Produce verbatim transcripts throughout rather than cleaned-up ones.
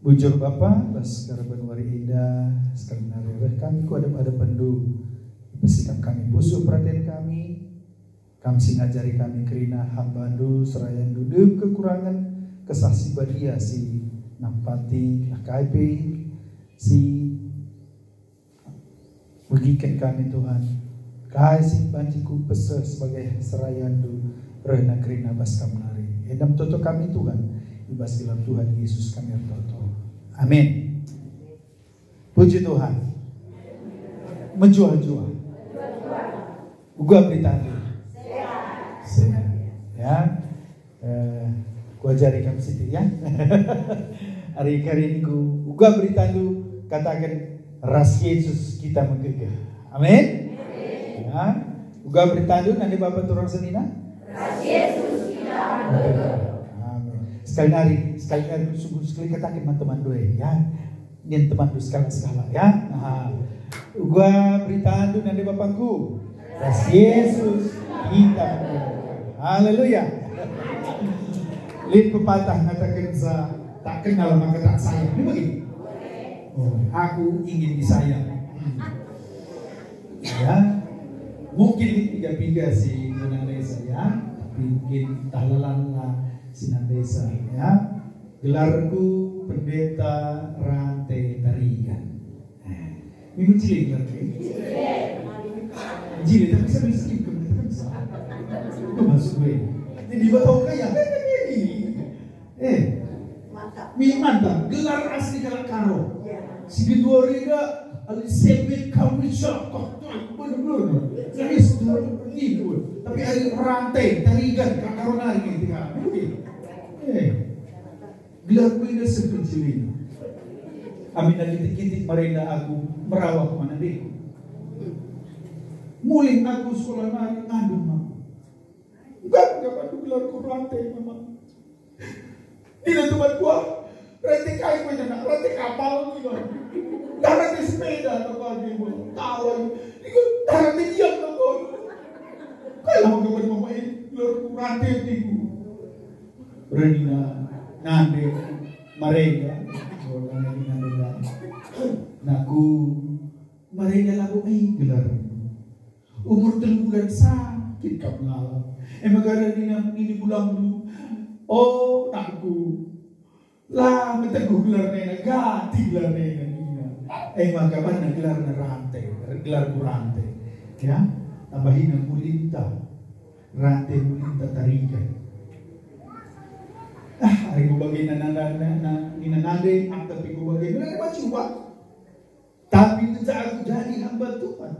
Bujur Bapa, bas karaben wari enda, sekali nari reh kami ku adep-adepenndu. Ipesikap kami pusuh peraten kami, Kam si ngajari kami kerina hambandu, serayandu dem kekurangen, Kesah Si Badia si nampati, lah kai pe si begiken kami, Tuhan. Kai si banci kupeseh sebagai serayandu, rehna kerina bas Kam nari. Enda me toto kami, Tuhan, i bas gelar Tuhan Yesus kami ertoto. Amin. Puji Tuhan. Mejuah-juah. Uga beritandu. Sehat. Ya. Eh, kuajari kam sitik, ya. Ari kari niku, uga beritandu, kataken, "Ras Yesus kita megegeh." Amin. Ya. Uga beritandu, nande bapa turang senina. Ras Yesus kita megegeh. Amin. Sekali nari, sekali nari, sungguh sekali kataken man temanndu e, ya. Nina temanndu sekala-sekala, ya. Nah, uga beritandu nande bapangku. Ras Yesus kita. Haleluya. Lit pepatah ngatakenca, "Tak kenal maka tak sayang." Ini bagi. Oh, aku ingin disayang. Hmm. Ya. Mungkin piga-piga si nandai saya, tapi mungkin entah lelan lah si nandai saya, ya. Gelarku Pendeta Rante Tarigan. Eh, minggu cilik gelarku. Cilik, tapi saya bisa ikut, tapi bisa. Itu maksud gue. Jadi, buat tahu kaya, eh, eh, eh. Mantap. Mi mantap. Gelar asli kalak Karo. Ya. Si kedua Rida, Elizabeth Kamisha, kok tuh, bener-bener. Serius, tuh, ini, tuh. Tapi ada Rante Tarigan, kalak Karo nari, gitu, kan. Oke. Eh. Gelarku enda sekecil ini. Amin, kitik-kitik marenda aku merawak mana dek. Mulih aku sekolah nari ngandung aku. Enggak, enggak bantu gelarku Rante, Mama. Nina teman gua, "Rante kai kau nak? Rante kapal kau nak? Dah rante sepeda atau kau ni, Mama? Tahu aku. Ikut dah rante diam kau." Kai lah mengkabar Mama ini, gelarku Rante tiku. Rina nande marenda, oh, nande marenda. Nakku, marenda labo e gelar. Umur telu bulan sakit kap ngalap. E maka nina nini bulangndu, "Oh, nakku, la meteguh gelar nena, ganti gelar nena," nina. E maka banna gelarna Rante, gelarku Rante. Ya, tambahina Mulinta. Rante Mulinta Tarigan. Ah, ari ku bage nina nande, na, na, nina nande, ah, tapi ku bage nina, nande banci ubat. Tapi kenca aku jadi hamba Tuhan,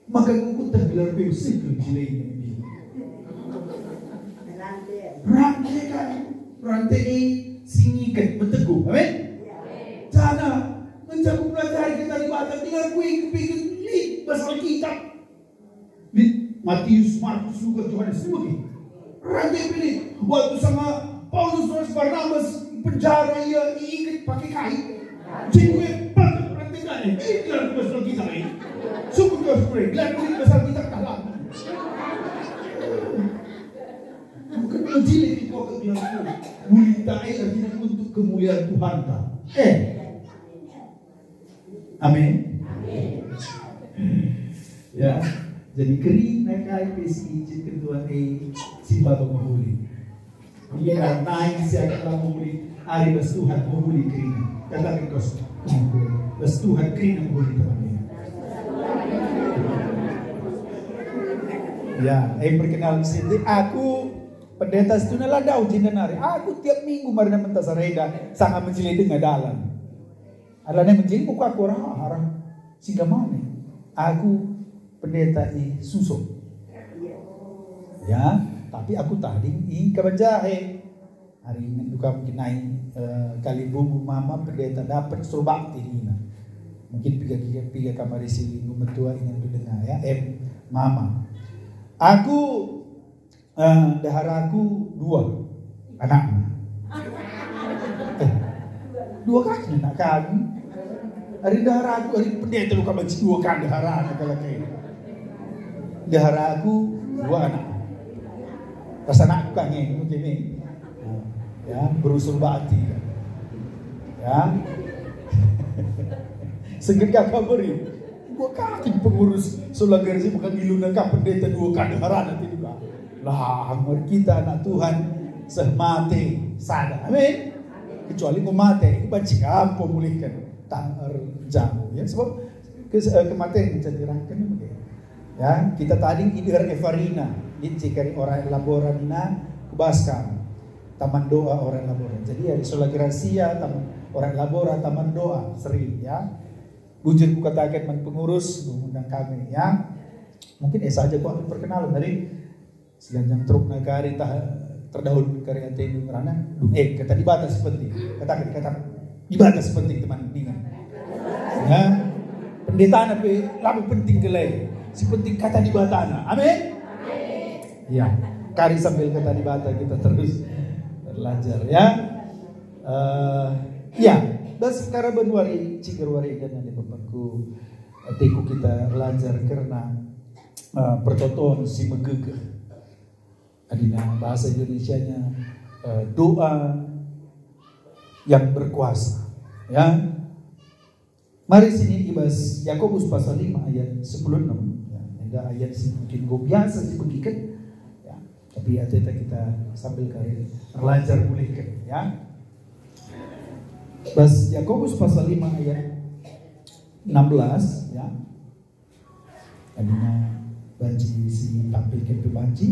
maka ku kutah gelar P U C ke jilai nande. Rante kan, Rante e si ngiket meteguh. Amin. Janah, kenca ku pelajari Kitab Dibata, gelarku e kupikir lit bas Alkitab. Lit Matius, Markus, Lukas, Johanes, si bage. Rante pe lit. Waktu sama Paulus ras Barnabas penjara ia iiket pake kai. Jadi gue pakai rante kai. Ini gelar gue pasal kita kai. Sungguh gue gue gelar gue pasal kita kalah. Bukan menjilik di kota gelar gue. Mulinta e artinya untuk kemuliaan Tuhan ta. Eh. Amin. Ya, jadi kerina kai pe si ijin ketua e si baba mehuli. Ia nai si akan mehuli, ari bas Tuhan mehuli kerina. Katakan kos, bas Tuhan kerina mehuli teman. Ya, eh, perkenal sendiri. Aku pendeta Situna la ndauh jenda nari. Aku tiap minggu marina mentas arenda sanga menjili denga dalan. Adalah nai menjili buku aku arah, arah singgah mane. Aku pendeta i Suso. Ya, tapi aku tading i Kabanjahe. Ari ingetndu kam mungkin nai, eh, Kalibubu mama pendeta dapet suruh bakti nina. Mungkin piga, piga, piga kamari si minggu metua ingetndu denga ya, em, mama. Aku Eh, ndeharaku dua anak. Eh, dua kali anak kami. Ari ndeharaku, ari pendeta lu kaban dua kali ndehara anak kalak e. Ndeharaku dua anak. Pas anakku kan nge, mungkin nih. Ya, berusur bakti. Ya. Sengket ka beri. Dua kaki pengurus Solagersi bukan diluna ka pendeta dua kali harana tiga. Lah, mari kita anak Tuhan seh mate sada. Amin. Kecuali mau mate, itu banci kam mulihken. Tang erjamu, ya, sebab kes-, eh, kematen jadi rangken. Ya, kita tading i deher Evarina, lit cikari orang Labora nina, kubas kam. Taman doa orang Labora. Jadi, ya, Sola Gracia, taman, orang Labora, taman doa, seri, ya. Bujur kukataken man pengurus, mengundang kami, ya. Mungkin eh saja kok perkenalan dari selanjang truk nagari tah terdahun kari atendu ngerana. Duh, eh, kata Dibata si penting. Katakan, kata Dibata si penting, teman, ningan. Ya. Pendeta na pe labo penting kelai. Si penting kata Dibata na. Amin. Ya, kari sambil kata Dibata kita terus belajar, ya. Eh, ya, dan sekarang benuari ciger wari dan ada bapakku. Atiku kita belajar karena, eh, pertoton si megegeh. Adina bahasa Indonesianya, eh, doa yang berkuasa, ya. Mari sini i bas Yakobus pasal lima ayat sepuluh enam. Ya, enda ayat si mungkin go biasa si begiken. Ya, tapi ateta kita sambil kari erlajar mulihken, ya. Bas Yakobus pasal lima ayat enam belas, ya. Adina banci si tampilken tu banci,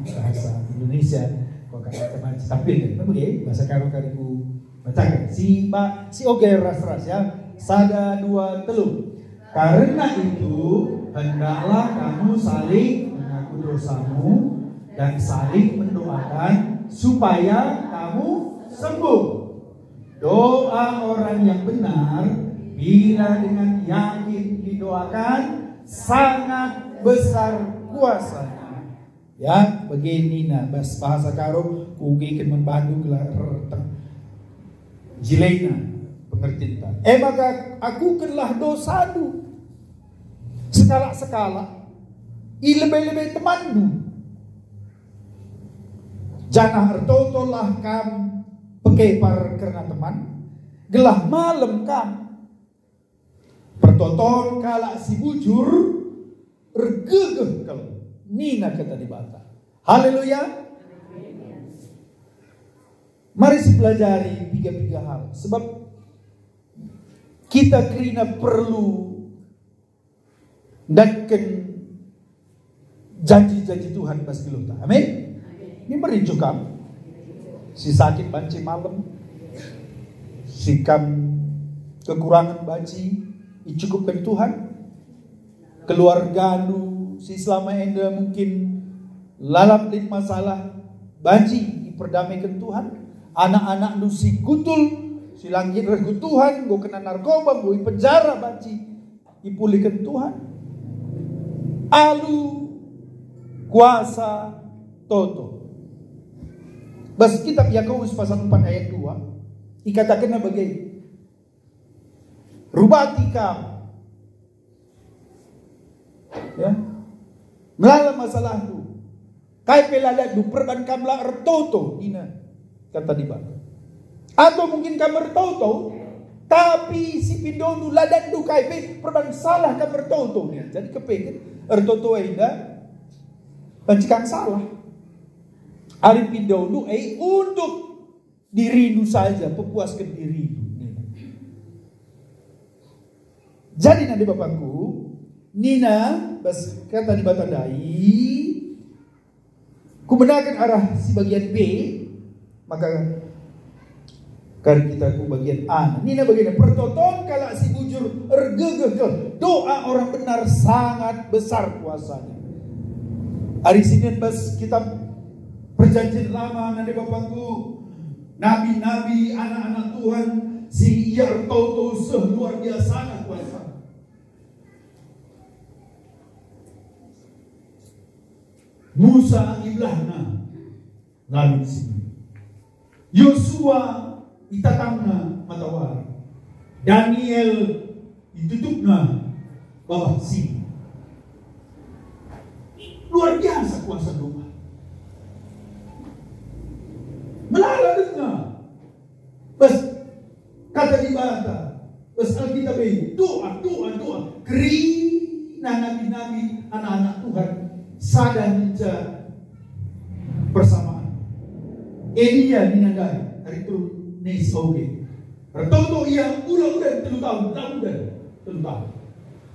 bahasa Indonesia, kok kata banci tampilken. Apa ya? Bahasa Karo kari ku bacakan. Si ba, si oge ras-ras ya. Sada, dua, telu. Karena itu, hendaklah kamu saling mengaku dosamu dan saling mendoakan supaya kamu sembuh. Doa orang yang benar, bila dengan yakin didoakan, sangat besar kuasanya. Ya, bage nina bas bahasa Karo, kugiken man bandu gelah rerteng. Jilena pengertinta. E maka akukenlah dosandu sekalak-sekalak, i lebe-lebe temanndu. Janah ertotolah kam pekepar kerna teman, gelah malem kam. Pertoton kalak si bujur ergegeh kal, nina kata Dibata. Haleluya. Mari sipelajari piga-piga hal, sebab kita kerina perlu ndatken janji-janji Tuhan bas geluhta. Amin. Ini merincuh kam. Si sakit banci malem. Si kam kekurangan banci icukupken Tuhan. Keluargandu si selama enda mungkin lalap lit masalah, banci iperdameken Tuhan. Anak-anakndu si gutul, si langit reh ku Tuhan, enggo kena narkoba, enggo i penjara, banci ipulihken Tuhan. Alu kuasa toto. Bas kitab Yakobus pasal empat ayat dua, ikatakenna bage, "Rubati kam, ya, melala masalahndu. Kai pe ladandu, perban kam la ertoto," nina kata Dibata. Atau mungkin kam ertoto, tapi si pindondu, ladandu kai pe, perban salah kam ertoto, nina. Jadi kepeken ertoto enda banci kam salah. Ari pindondu e untuk dirindu saja, pepuasken dirindu, nina. Jadi nande bapangku, nina bas kata Dibata ndai, kubenaken arah si bagian B, maka kari kita ku bagian A. Nina bagenda, pertoton kalak si bujur ergegeh kal, doa orang benar sangat besar kuasanya. Ari sinen bas kitab Perjanjian Lama nande bapangku, nabi-nabi, anak-anak Tuhan si ia ertoto seh luar biasa kuasa. Musa ibelahna Lalu Sinai. Yosua itatangna matawari. Daniel itutupna babah singa. Luar biasa kuasa doa. Melala denga. Bas, Kata Dibata, bas Alkitab e, doa, doa, doa. Kerina nabi-nabi, anak-anak Tuhan, sada ngenca persamaan. Elia nina ndai, ari telu nai si bage. Ertoto ia ula udan telu tahun, la udan telu tahun.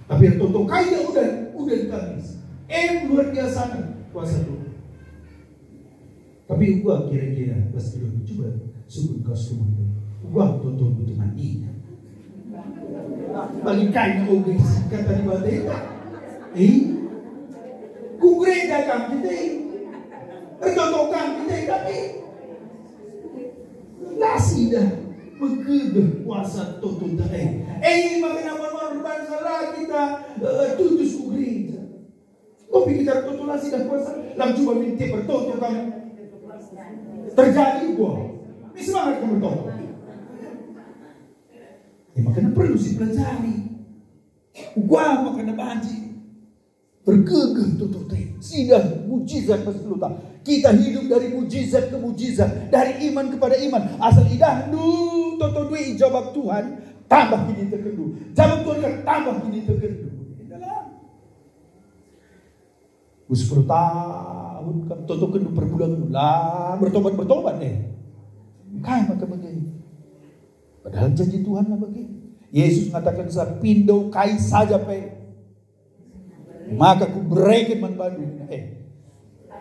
Tapi ertoto kai ia udan, udan ka mis. Em, luar biasa kan kuasa Tuhan. Tapi uga kira-kira bas dulu, coba sungkun kau sungkun. Uga toto betul mati. Bagi kai nak uga isi kata Dibata? Eh? Ku gereja kam kita. Ertoto kam kita, tapi la sidah megegeh kuasa toto ta e. Eh, maka napa-napa erbansa la kita, eh, tutus ku gereja. Tapi kita ertoto la sidah kuasa, lam cuba minta ertoto kam. Terjadi uga. Ini semangat kam ertoto. Ya, makanya perlu si pelajari. Uga makanya banci. Ergegeh toto ta e. Sidah mujizat pas dulu ta. Kita hidup dari mujizat ke mujizat, dari iman kepada iman. Asal idahndu toto dua ijabap Tuhan, tambah kinitekenndu. Jabap Tuhan kan tambah kinitekenndu. Enda. Sepuluh tahun kam toto kenndu perbulangen, la bertobat-bertobat deh. Kai maka bage? Padahal janji Tuhan lah bage. Yesus mengatakan, "Sa pindo kai saja pe, maka kubereken man bandu." Eh,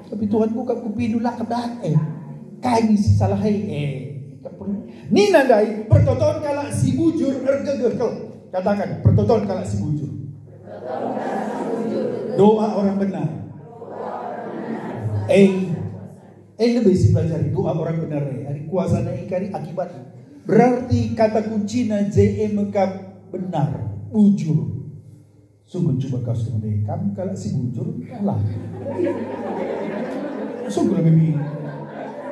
tapi Tuhan, ku kap kupindo la kedan. Eh, kai si salah e? Eh, nina ndai, pertoton kalak si bujur ergegeh kal. Katakan, pertoton kalak si bujur. Doa orang benar. Eh, eh, lebih si pelajari doa orang benar, eh. Ari kuasana, eh, kari akibatna. Berarti kata kuncina je e mekap benar, bujur. Sungguh coba kau sekemudian kam kalak si bujur, kalah. Sungguh lebih.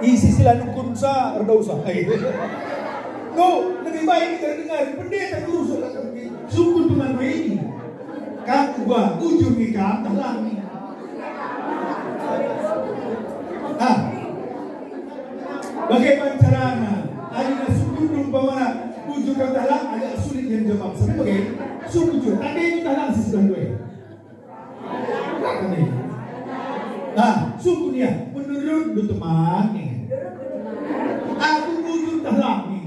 Isi sila nungkun sa, erdosa. Eh. No, lebih baik kita dengar pendeta dulu, saudara. Sungguh dengan ini. Kaku gua, bujur nih kam, dalam nih. Ah. Bagaimana carana? Adina sungguh umpamana bujur kam dalam, agak sulit yang jawab. Sampai bagaimana? Sungguh bujur. Tapi itu dalam sih sudah gue. Nah, sungguh dia, menurut lu teman nih. Aku bujur dalam nih.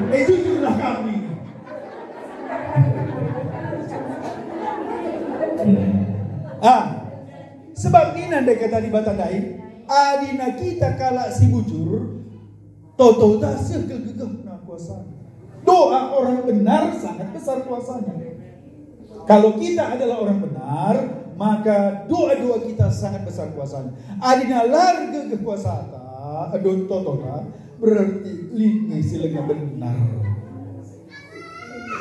Eh, jujurlah kami. Ah, sebab nina ndai kata Dibata ndai, adina kita kalak si bujur, toto ta seh gegehna kuasana. Doa orang benar sangat besar kuasanya. Kalau kita adalah orang benar, maka doa-doa kita sangat besar kuasanya. Adina la ergegeh kuasata, adon totota, berarti lit nge si langa benar.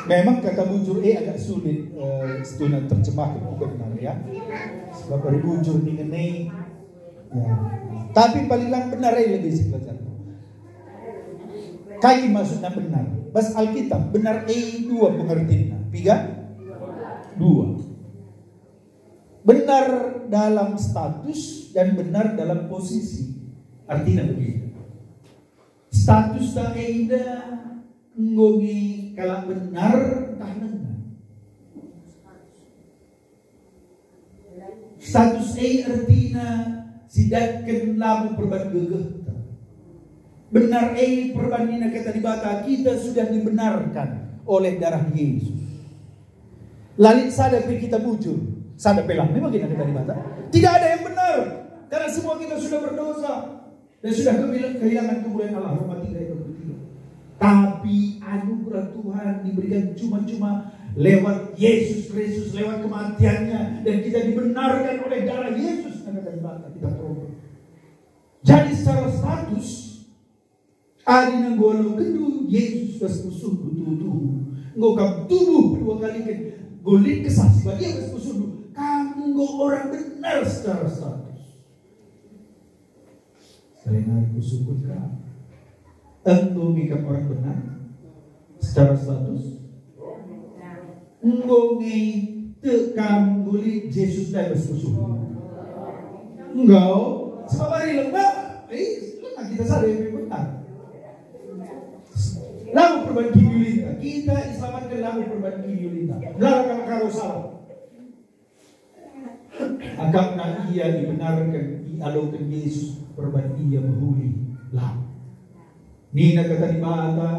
Memang kata bujur e agak sulit, eh, situhuna terjemahkan ku benar, ya. Sebab ari bujur ningen e, ya. Tapi paling lang benar e lebih si pelajar. Kai maksudna benar? Bas Alkitab, benar e dua pengertianna. Piga? Dua. Benar dalam status dan benar dalam posisi. Artinya begini. Status ta enda enggo nge kalak benar ntah langa. Status e ertina sidatken labo perban gegehta. Benar e perban nina kata Dibata, kita sudah dibenarkan oleh darah Yesus. La lit sada pe kita bujur, sada pe lang. Memang gina kata Dibata. Tidak ada yang benar, karena semua kita sudah berdosa dan sudah kehilangan kemuliaan Allah. Roma tiga ayat dua puluh tiga. Tapi anugerah Tuhan diberikan cuma-cuma lewat Yesus Kristus, lewat kematiannya, dan kita dibenarkan oleh darah Yesus. Kata Dibata, kita peroleh. Jadi secara status, adi enggo alokenndu Yesus ras pusuhndu tuhu-tuhu, enggo kam tubuh kedua kaliken, enggo lit Kesah Si Badia ras pusuhndu, kam enggo orang benar secara status. Sekali lagi kusungkun kam. Enggo nge kam orang benar secara status? Enggo nge tek kam nggo lit Jesus ndai bas pusuh? Enggo. Sebab ari lembah, eh, lembah kita sada yang benar. Labo perban kiniulinta. Kita iselamatken labo perban kiniulinta. Melala kalak Karo salah. Akapna ia ibenarken, ialoken Jesus perban ia mehuli. La. Nina kata Dibata,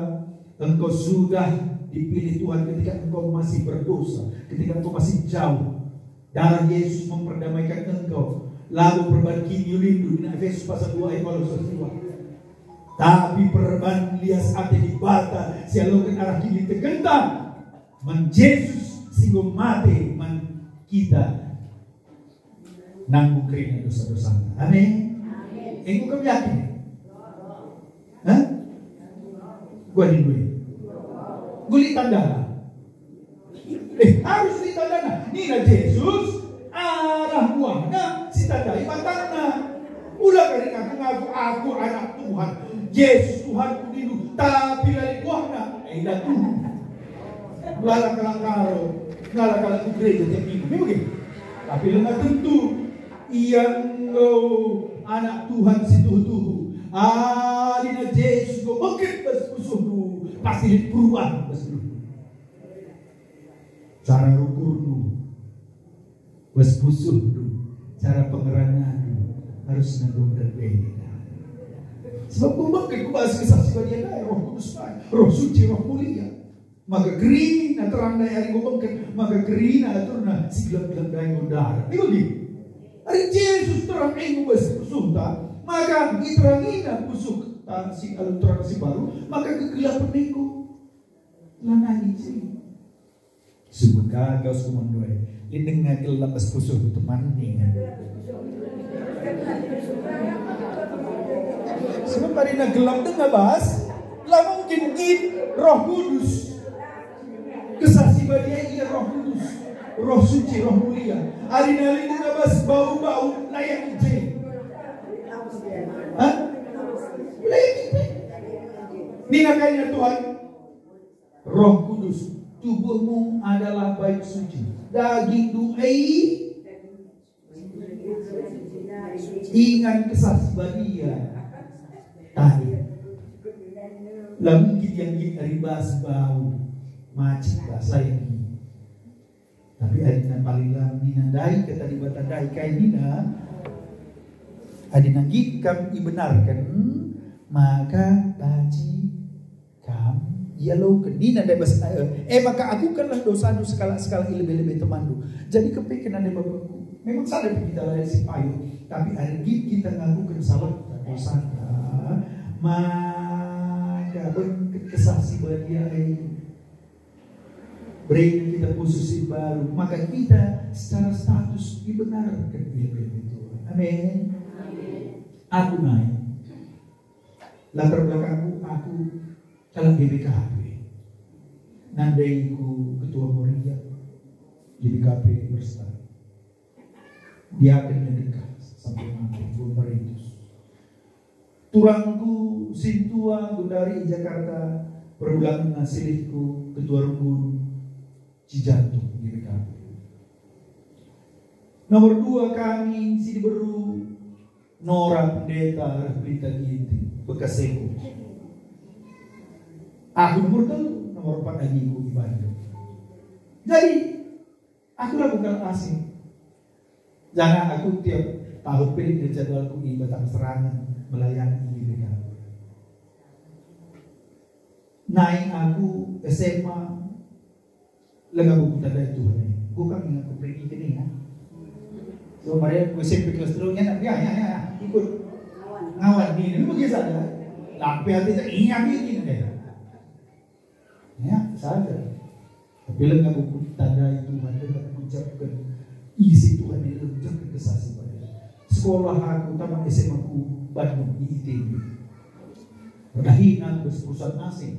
"Engkau sudah dipilih Tuhan ketika engkau masih berdosa, ketika engkau masih jauh. Darah Yesus memperdamaikan engkau. Labo perban kiniulindu," nina Efesus pasal dua ayat waluh ras dua. Tapi perban lias ate Dibata si ialoken arah kinitekenta man Jesus si enggo mate man kita nanggung kerina dosa-dosanta. Amin. Enggo kam yakin? Hah? Gua nindu. Guli tanda. Eh, harus itandana. Nina Jesus, arah buahna sitandai batangna. Ula kari ngaku-ngaku, "Aku anak Tuhan, Jesus Tuhanku," nindu, tapi la lit buahna, enda tuhu. Melala kalak Karo, melala kalak ku gereja tiap minggu. Memang gitu. Tapi langa tentu ia enggo anak Tuhan si tuhu-tuhu. Adina Jesus enggo bengket bas pusuhndu, pasti lit perubahan bas pusuhndu. Cara rukurndu, bas pusuhndu, cara pengeranandu harus nanggung berbeda. Sebab enggo bengket ku bas Kesah Si Badia ndai, Roh Kudus ndai, Roh Suci, Roh Mulia. Maka kerina terang ndai ari enggo bengket, maka kerina aturna si gelap-gelap ndai enggo ndarat. Iko gin? Ari Jesus terang enggo bas pusuhta, maka iterangina pusuhta si alu terang si baru, maka kegelapen enggo lanai ise. Sumeka kal sumendoi, lit denga gelap bas pusuh teman ningan. Sebab arina gelap denga bas, la mungkin gin Roh Kudus. Kesah Si Badia ia Roh Kudus, Roh Suci, Roh Mulia. Arina lit denga bas bau-bau, la ia ije. Hah? La ia ije. Nina kaina Tuhan, Roh Kudus, tubuhmu adalah bait suci. Dagingndu e ingan Kesah Si Badia. Tadi. La mungkin yang git ari bas bau. Macit bas lain. Tapi adina paling lam nina ndai, kata Dibata ndai, kai nina? Adina nggit kam ibenarken, maka banci kam ialoken. Nina ndai bas, eh, eh, maka akukenlah dosandu sekalak-sekalak i lebe-lebe temanndu. Jadi kepeken ndai Bapakku. Memang sada pe kita lalap si payo, tapi adi nggit kita ngakuken salahta, dosanta, maka bengket Kesah Si Badia e. Bere kita pusuh si baru, maka kita secara status ibenarken i lebe-lebe Tuhan. Amin. Aku nai. Latar belakangku, aku kalak G B K P. Nandai ku ketua Moria, G B K P Berstari. Diaken dekah sampai mate, guna meritus. Turangku sintua gundari i Jakarta, perbulangenna silihku ketua runggun Cijantung G B K P. Nomor dua kami si diberu Nora Pendeta reh Berita Ginting, bekas Seko. Aku nomor telu, nomor empat lagi ku i Bandung. Jadi, aku la bukan asing. Jangan aku tiap tahun pilih jadwalku i Batang Serangan melayani di G B K. Nai aku S M A, langa buku tanda Tuhan ini. Bukan aku pergi ke ini ya. So, Maria, aku S M P kelas telu nya, ya, ya, ya, ya, ikut ngawan ini, ini bagi saja. Tapi hati saya, iya, ini, ini, ya. Ya, saja. Tapi langa buku tanda Tuhan, langa aku ucapkan isi Tuhan ini, langa ucapkan Kesah Si Badia. Sekolah aku, tamat S M A ku Bandung di I T B. Pernah hina aku bas perusahaan asing.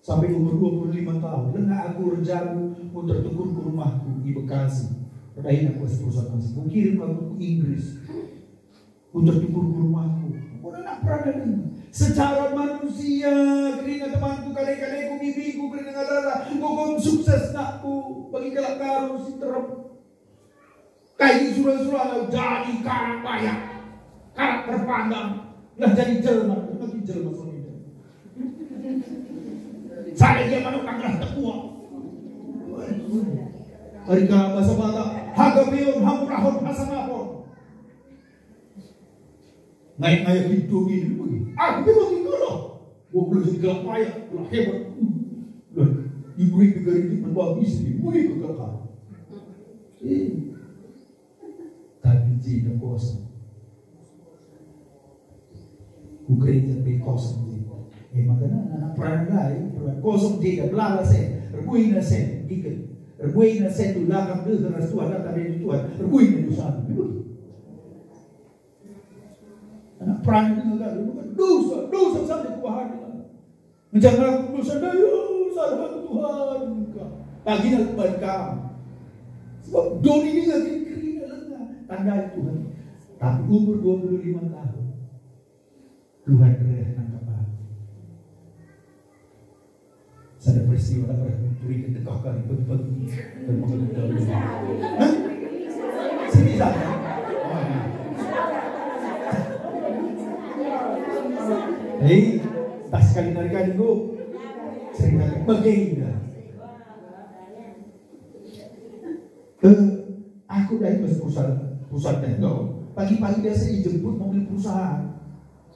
Sampai umur dua puluh lima tahun, langa aku erjabu, muter tukur ku rumahku i Bekasi. Pernah hina aku bas perusahaan asing. Kukirim aku ku Inggris. Putar tukur ku rumahku. Enggo nak peradaban. Secara manusia, kerina temanku, kade-kadeku, bibiku, kerina ngalala, enggo sukses nakku bagi kalak Karo si terem. Kai sura-sura jadi kalak bayak, kalak terpandang, lah jadi jelma, bagi jelma suami. Sada ia manuk tanggerah tekuak. Ari ka bahasa Batak, hagabeon, hamurahon, hasanapon. Ngayak-ngayak itu gini, aku memang itulah. Gua boleh jadi kelak payah, kelak hebat. Lah, diberi negara ini berbagi sendiri, boleh ke kelak. Eh. Tapi jenda kosong. Ku gereja pe kosong jenda. Eh, makana anak peranan ndai, peranan kosong jenda, belala sen, erbuina sen, iket. Erbuina sen tu lakam deher ras Tuhan, lakam deher Tuhan, erbuina dosa. Begitu. Anak peranan dengar kan, dosa, dosa saja kubahan. Ngenca ngaku dosa ndai, "Oh, salah aku, Tuhan." Pagi aku balik kam. Sebab doni denga kin kerina lenga. Tandai Tuhan. Tapi umur dua puluh lima tahun, Tuhan reh nangkap aku. Sada peristiwa tak pernah mencurikan dekah kali pagi-pagi. Dan mengeluh dalam. Hah? Sini saja. Oh, ya. Hei, tas sekali nari kali, Bu. Cerita bagi dah. Eh, aku dari bas perusahaan, perusahaan tekno. Pagi-pagi biasa dijemput mobil perusahaan.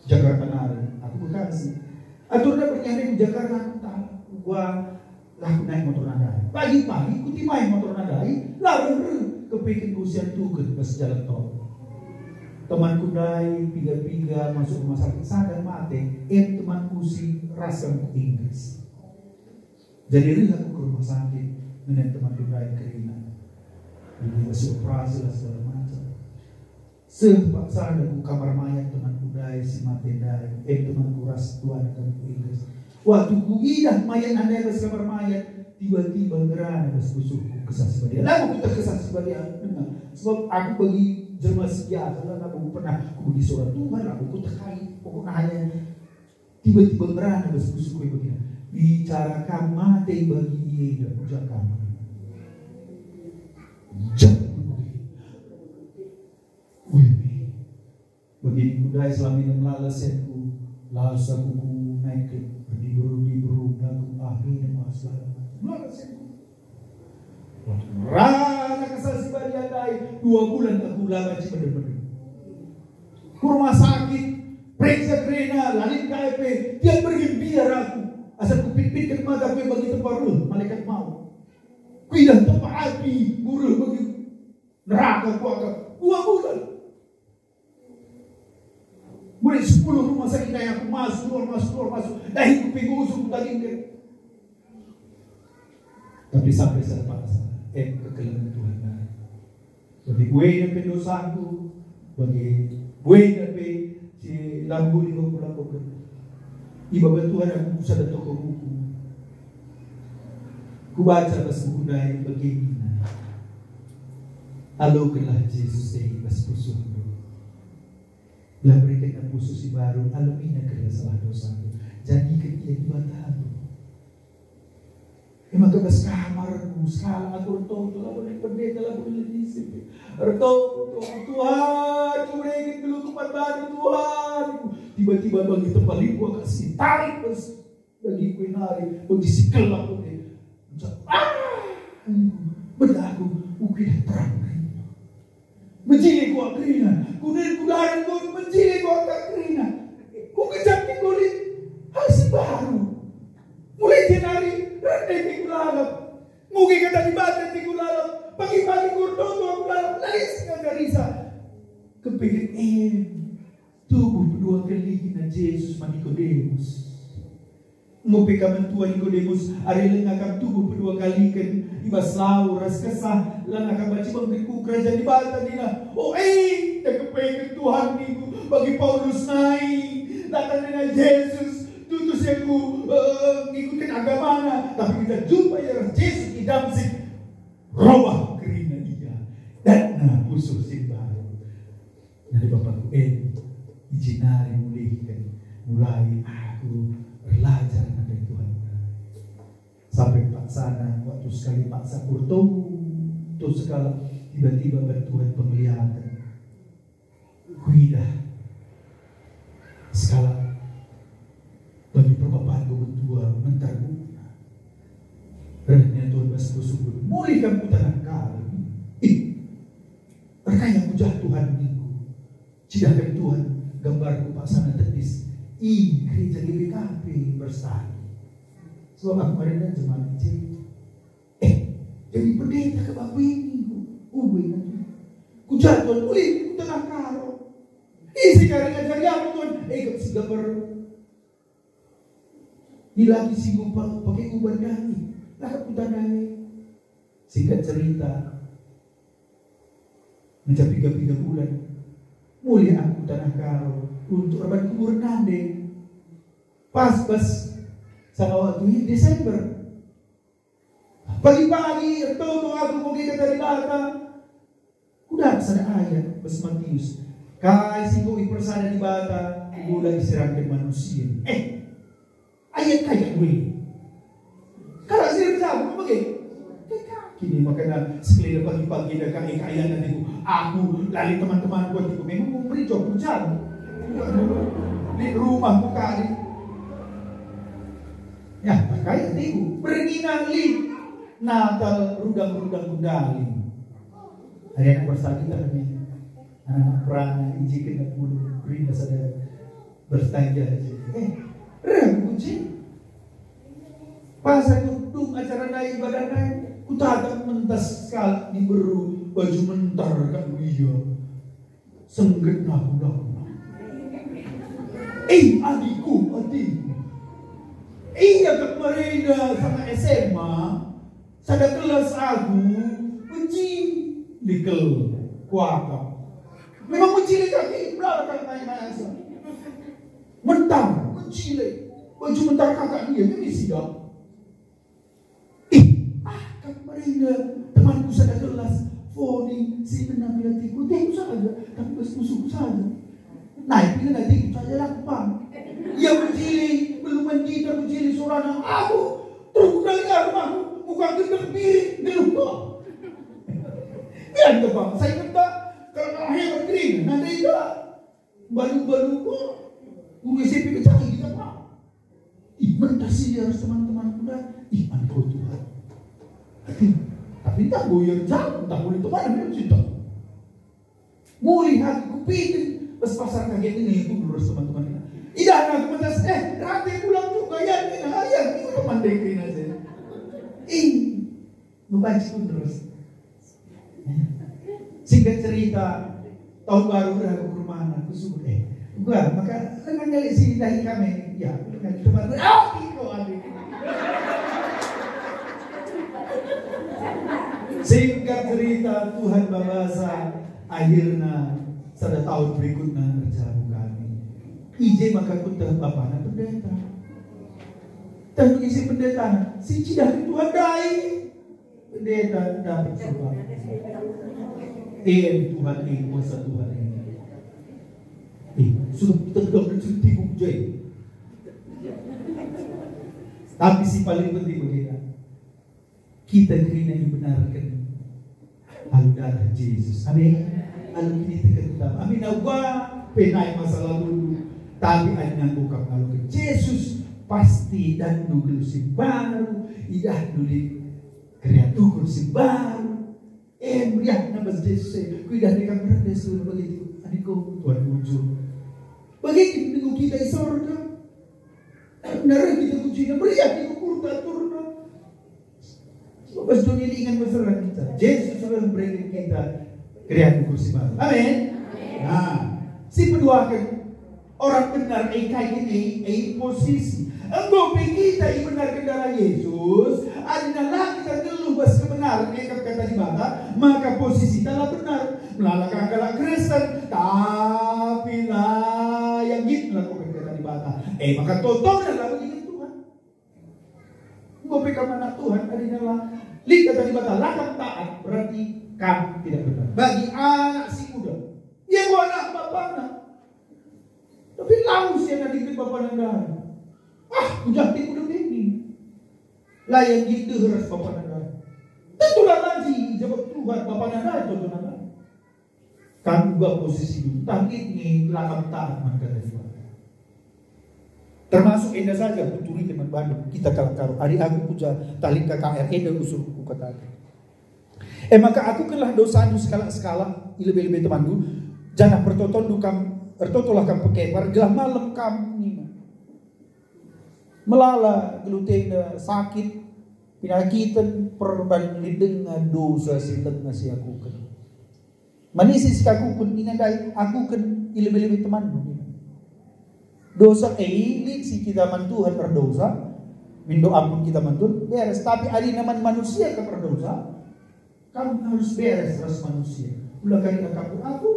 Jakarta nari, aku Bekasi. Aturna bernyanyi di Jakarta, aku tak. Gua lah aku naik motor nadai. Pagi-pagi ku timai motor nadai, lalu reh kepeken ku sian tuker bas jalan tol. Temanku ndai piga-piga masuk rumah sakit, sada mate, em temanku si ras ku Inggris. Jadi reh aku ke rumah sakit, ngenen temanku ndai kerina. Jadi masih operasi lah segala macam. Seh paksana ku kamar mayat temanku ndai si mate ndai, eh, temanku ras keluarga ku Inggris. Waktu kuidah mayat ndai bas kamar mayat, tiba-tiba ngerana bas pusuhku Kesah Si Badia. Labo kuteh Kesah Si Badia denga, sebab aku bagi jelma si biasa, labo pernah kubegi suara Tuhan, labo kuteh kai, pokokna hanya tiba-tiba ngerana bas pusuhku bagina, "Bicara kam mate bagi ia, ujar kam." Jam. Wih, bagini kudai selama ini melala senku, las aku ku naik ke berdiberu-diberu, aku ah ini mas melala senku. Rana Kesah Si Badia ndai, dua bulan aku la banci medem-medem. Ku rumah sakit, periksa kerina, la lit kai pe, tiap bergin biar aku. Asal kupitpitken mata ku bagi tempat reh malaikat maut. Kuidah tempat api, bureh bagi neraka kuakap. Dua bulan. Mulai sepuluh rumah sakit ndai aku masuk, keluar, masuk, keluar, masuk. Dahiku pe ngusung tadingken. Tapi sampai sada paksa, eh, kekelengen Tuhan ndai. Bagi buena pe dosaku, bagi buena pe si la mbuli enggo kulakoken. Ibaba Tuhan aku sada toko buku. Kubaca bas buku ndai bagina. Alokenlah Jesus e i bas pusuhndu. La bereken pusuh si baru, alemina kerina salah dosandu. Jadiken ia Dibatandu. E maka bas kamarku, sekalak aku ertoto, labo lit pendeta, labo lit ise pe. Ertoto, "Tuhan, kubereken geluhku man bandu, Tuhan." Tiba-tiba bagi tempat lingkup aku si tarik bas dagingku nari, bagi si kelap aku deh. Ah! Bedaku, ukidah terang. Mejile kuakap kerina, kunen kudaren gong mejile kuakap kerina. Kukejap kin goli hal si baru. Mulai jenari rende kin kulalap. Mugi kata Dibata kin kulalap. Pagi-pagi kurdoto aku lalap, lalap si ngajarisa. Kepeken em. Tubuh pedua kali kina Jesus man Nikodemus. Enggo pe kam mentua Nikodemus, ari langa kam tubuh pedua kaliken i bas lau ras Kesah, langa kam banci bengket ku Kerajaan Dibata nina, "O e, tak kepeken Tuhan ningku bagi Paulus nai, datang dengan Jesus, tutus aku, eh, ngikutken agamana, tapi kita jumpa ia ras Jesus i Damsik, robah kerina ia, datna pusuh si mbaru." Nari bapakku, eh, ijinari mulihken, mulai aku erlajar nandai Tuhan. Sampai paksana, waktu sekali paksa kurtoto sekalak, tiba-tiba ban Tuhan pengliaken. Kuidah sekalak bagi perbapan ku mentua, mentar ku Reh nina Tuhan bas sungkun-sungkun, "Mulih kam ku tanah Karo." Ih, erkai aku jah Tuhan ningku. Cidahken Tuhan gambarku paksana tedis i gereja G B K P Bersani. Sebab aku marenda jemaat i je. Eh, jadi pendeta kap aku ini, ku, ku, ku, ku jah Tuhan, mulih ku tanah Karo. Ise kari ngajari aku Tuhan? Eh, kap si gambar dilaki si ngupa pake uban dani, lah kutandai. Singkat cerita, ngenca piga-piga bulan, mulih aku tanah Karo untuk erban kubur nande. Pas bas sama waktu i Desember. Pagi-pagi ertoto aku ku kata Dibata. Kudah sada ayat bas Matius. Kai si enggo ipersada Dibata, enggo la iserangken manusia. Eh, ayat kai kap gue? Kalak si erjabu bage. Kini makana sekali pagi-pagi dah kami kaya nantiku. Aku lali teman-temanku nantiku. Memang memberi jok hujan. Di rumahku kali. Ya, pakai nantiku. Bernina lit Natal rudang-rudang gundali. Hari anak bersagi dah kami. Anak-anak perana, ijikkan aku beri sada bertanya. Eh, reh aku kunci. Pas aku dung acara ndai ibadah ndai, kutatap mentas sekalak diberu baju mentar kak ia. Sengget aku lah. Eh, adikku, adikku. Ia kak merenda sama S M A, sada kelas aku, benci likel kuakap. Memang benci likel kaki, belakang naik-naik asa. Mentar, benci le. Baju mentar kakak dia, dia misi dah. Ih, ah, kap merenda temanku sada kelas, Foni, si ngena pe atiku, atiku saja, tapi bas pusuhku saja. Nah, itu ngena atiku saja lah, Bang. Ia mejili, belum main gitar, mejili suarana, aku terus kudali aku, aku buka gendek piring, geluh kok. Biar ke bang, saya kata, kalau hebat kering, nanti itu balu-balu kok, guru S M P kecil kita, Pak. Ih, mentas si dia ras teman-temanku dah. Ih, man kau Tuhan. Tapi, tapi tak goyang jauh, tak boleh teman yang cinta. Mulih aku kupikir, pas pasar kaget ini aku dulu ras teman-teman. Idah aku mentas, eh, rate pulang juga ya, ini hari ini teman dengkin aja. Ih, membaca terus. Singkat cerita, tahun baru dah aku ke rumah anak, aku suruh, eh, gua, maka lengan ngali si dahi kami. Ya, aku lengan teman, ah, kiko, aduh. Singkat cerita, Tuhan babasa, akhirna sada tahun berikutna erjabu kami. I je maka kuntah bapana pendeta. Tah mengisi pendeta, si cidah Tuhan dai. Pendeta dapet surga. Eh, Tuhan, eh, kuasa Tuhan ini. Eh, sudah tegak dan cerita je. Tapi si paling penting, pendeta, kita kerina ibenarken alu dareh Jesus. Amin. Alu kiniteken utama. Amin. Uga pe nai masa lalu. Tapi adi nangkukap alu ke Jesus, pasti idahndu geluh si baru, idahndu lit kreatur si baru. Eh, meriahna bas Jesus e. Kuidah deka ngerti seluruh begitu. Adikku, Tuhan bujur. Bagi kita i sorga. Nereh kita kunci, meriah kita ukur aturna. Sebab bas dunia ini ingan mesra kita. Jesus sudah memberikan kita keriahan kursi baru. Amin. Nah, si peduaken orang benar, eh, kai ini, eh, posisi. Enggo pe kita ibenarken darah Yesus, adina la kita nggeluh bas kebenaran, eh, kata Dibata, maka posisi kita la benar. Melala kalak Kristen, tapi la yang git melakukan kata Dibata. Eh, maka totona la bagi Tuhan. Enggo pe kam anak Tuhan, adina la lit kata Dibata, la kam taat, berarti kam tidak benar. Bagi anak si muda, ia enggo anak bapana. Tapi lawes ia nadingken bapana ndai. Ah, ku jah atiku demi ini. La ia nggit deher ras bapana ndai. Tentu la banci, jabap Tuhan, bapana ndai contohna ndai. Kam uga posisindu, ntah lit nge la kam taat man kata Dibata. Termasuk enda saja kuturiken man bandu, kita kalak Karo. Ari aku ku ja tah lit K K R enda usur kukataken. E maka akukenlah dosandu sekalak-sekalak, i lebe-lebe temanndu, janah pertotonndu kam, ertotolah kam pekepar, gelah malem kam nina. Melala, gelutena, sakit, penakiten, perban lit denga dosa si denga si akuken. Man ise si kakuken nina ndai, akuken i lebe-lebe temanndu nina. Dosa e lit si kita man Tuhan erdosa, mindo ampun kita man Tuhan, beres. Tapi adi man manusia kam erdosa, kam harus beres ras manusia. Ula kari akapku, aku,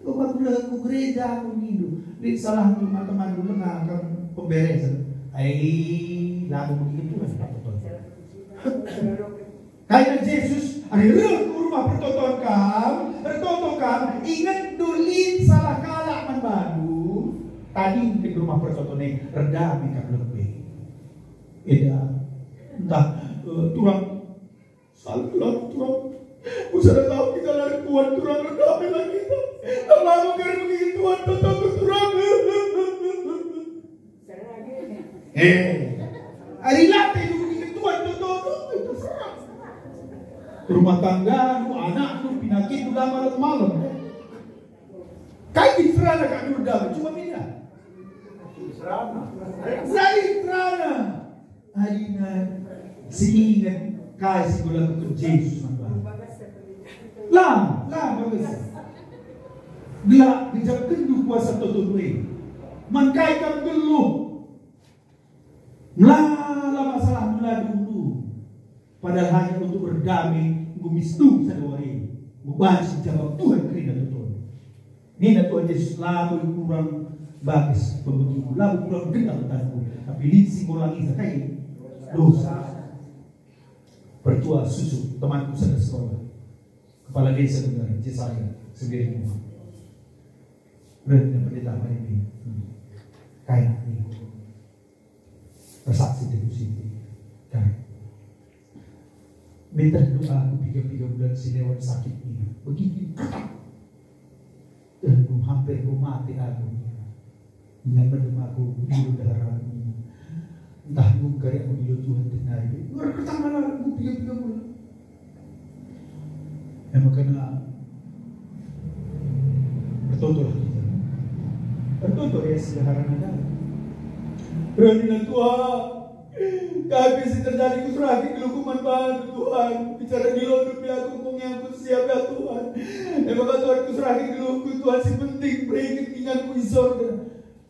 aku lehen ku gereja, aku nindu. Lit salahku man temanndu, langa kam pemberesen. Ai, labo begitu Tuhan. Kai nina Jesus, adi reh ku rumah pertoton kam, ertoto kam, ingetndu lit salah kalak man bandu, tadingken rumah pertoton e, erdame kam lebe. Eda, ntah, eh, turang, salah turang. Ku sada tahu kita lari kuat turang, erdame lah kita. Lama-lama kari begini Tuhan, tataku turang. Eh, ari latih dulu di ketuan, tuh, tuh, tuh, itu serang. Rumah tangga, lu anak, lu pinakit, lu lama, lu malam. Kai kin serana kak Durga, cuma beda. Sai serana. Adina si inget kai si kulakuken Jesus man bana. Lam, lam, bagus. Gelak gejapkenndu kuasa toto e. Man kai kam geluh? Melala masalah meladu dulu. Padahal hanya untuk berdamai, enggo mistung sada wari. Enggo banci jabap Tuhan kerina toto. Nina Tuhan Jesus, labo kurang bages pembegiku, labo kurang genah tanganku, tapi lit si ngulangisa kai? Dosa. Pertua susu, temanku sada sekolah. Kepala desa benar, Jesaya, sendiri rumah. Benar, pendeta hari ini. Hmm. Kayak ini. Ersaksi teguh Siti. Kan. Minter doa aku piga-piga bulan si lewat sakit ini. Begini. Dan ku hampir ku mati aku. Ingat mendem aku dulu daharan ini. Entah ku kari aku dulu Tuhan tenari. Luar pertama lah aku piga-piga bulan. Ya, makanya bertotolah kita. Bertoto ya, sederhana ada. Beranilah Tuhan. Kami si terjadi kuserahkan geluhku man bandu, Tuhan. Bicara di londu pe aku, mung aku siap ya, Tuhan. Emang Tuhan kuserahkan geluhku, Tuhan, si penting berikan inganku di sorga.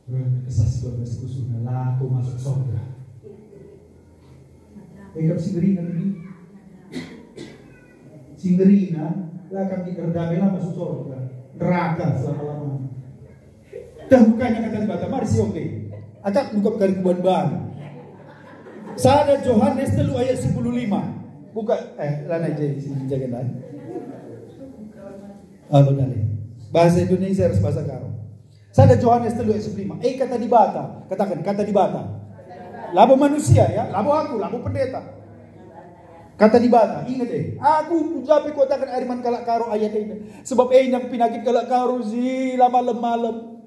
Reh kesah si bagas khususna lako masuk sorga. Ikap si ngerina ini. Si ngerina, lah kami erdame lah masuk sorga. Neraka selama-lamanya. Dah bukanya kata Dibata, mari si oke. Akap buka kari kuban ban. Sada Johanes telu ayat sepuluh lima. Buka, eh, lana je, si jaga dan. Halo, dale. Bahasa Indonesia harus bahasa Karo. Sada Johanes telu ayat sepuluh lima. Eh, kata Dibata. Katakan, kata Dibata. Labo manusia, ya. Labo aku, labo pendeta. Kata Dibata, ingat eh. Aku kujape kuatakan ari man kalak Karo ayat ini. Sebab eh yang pinakit kalak Karo si la malem-malem.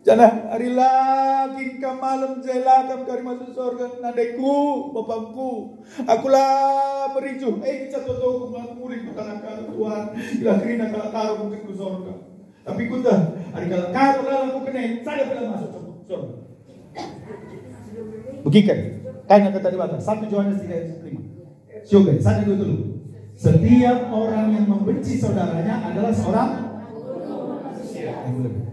Janah ari la kin kam malem je la kam kari masuk sorga. Nandeku, bapangku. Aku la mericuh. Eh, ica totoku, aku mulih ku tanah Karo, Tuhan. Ilah kerina kalak Karo mungkin ku sorga. Tapi kuta, ari kalak Karo lalap ku kene, sada pe la masuk sorga. Begiken, kai nina kata Dibata, satu Johanes tiga ayat lima. Sioge, sada, dua, telu. Setiap orang yang membenci saudaranya adalah seorang yang lebih.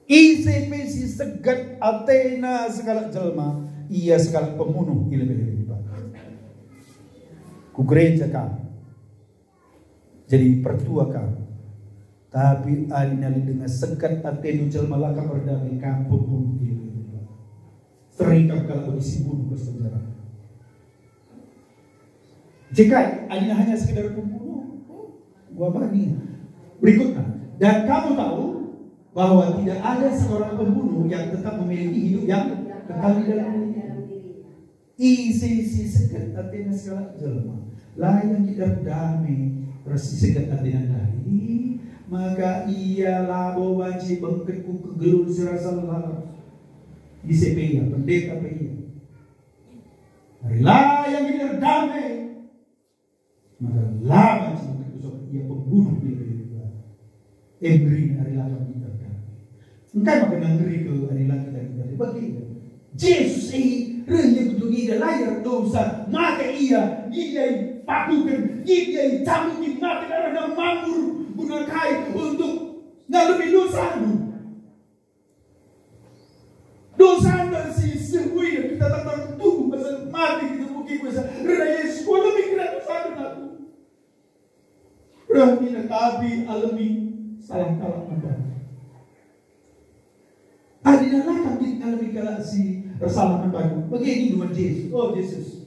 Ise pe si seget atena sekalak jelma, ia sekalak pembunuh, i lebe-lebe Dibata. Ku gereja kam. Jadi pertua kam. Tapi adi nali denga sekat atendu jelma la kam erdame, kam pembunuh dia. Sering kam kalak bagi si bunuh bas penjara. Jika adina hanya sekedar pembunuh, gua bani. Berikutnya, dan kamu tahu bahwa tidak ada seorang pembunuh yang tetap memiliki hidup yang kekal di dalam dirinya. Ise si sekat atena sekalak jelma, la ia nggit erdame ras si sekat atena ndai, maka ia labo banci bengket ku kegeluhen si rasa lalap. Ise pe ia, pendeta pe ia. Ari la ia nggit erdame, maka la banci bengket ku sorga, ia pembunuh, ia, ia, ia. E, ngeri ari la kam nggit erdame. Engkai maka ngeri ke ari la kita nggit erdame? Bage. Jesus e reh ia ku doni enda, la ia erdosa, mate ia, nggit ia ipakuken, nggit ia icabuki, mate darahna manggur guna kai? Untuk ngalemi dosandu. Dosanta si seh uina kita tantan tubuh, masa mati kita buki kuasa. Rena Yesus, kualemi kira dosanta aku. Reh nina, tapi alemi salah kalak man bandu. Adina la kam kin ngalemi kalak si ersalah man bandu. Bage nina man Jesus, "Oh Jesus,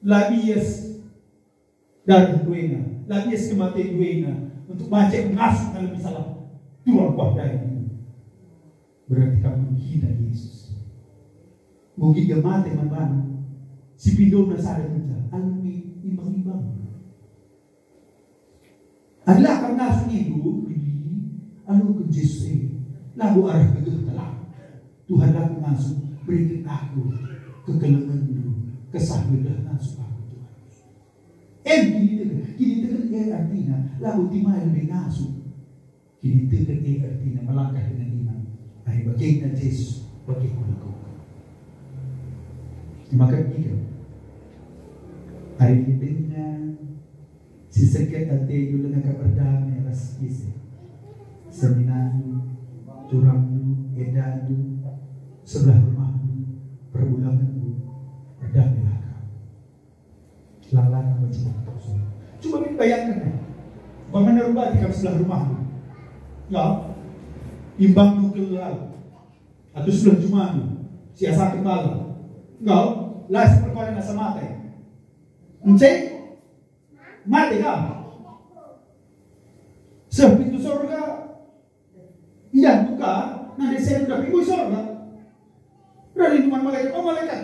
la bias dareh duena, la bias kematen duena, untuk banci ngasup ngalemi salah turang kuah ndai." Berarti kam menghina Jesus. Mungkin ia mate man bandu. Si pindona sada kenca, alemi imbang-imbang. Adi la kam ngasup nindu, diri, aluken Jesus e. Labo arah gegehta lah. Tuhan, la ku ngasup, beriken aku kekelengenNdu, Kesah ngedah ngasup aku, Tuhan. Em kiniteken, kiniteken e artina labo timai lebe ngasup. Kiniteken e artina melangkah dengan iman. Ari bagenda Jesus bage kulakuken. Maka gila. Ari denga si seket atendu, langa kam erdame ras ise. Seninandu, turangndu, endandu, sebelah rumahndu, perulangenndu, erdamelah kam. Lang-lang bagi. Coba kita bayangkan, ya. Umpamanya rubati kam sebelah rumahndu. Ya. Imbangndu kelal. Atau sebelah jumandu. Siasaken bala. Enggak. La si perkuaren asa mate. Ence? Mate kam. Seh pintu sorga. Ia buka, nande senu dapindu i sorga. Rari nina man malaikat, "O malaikat,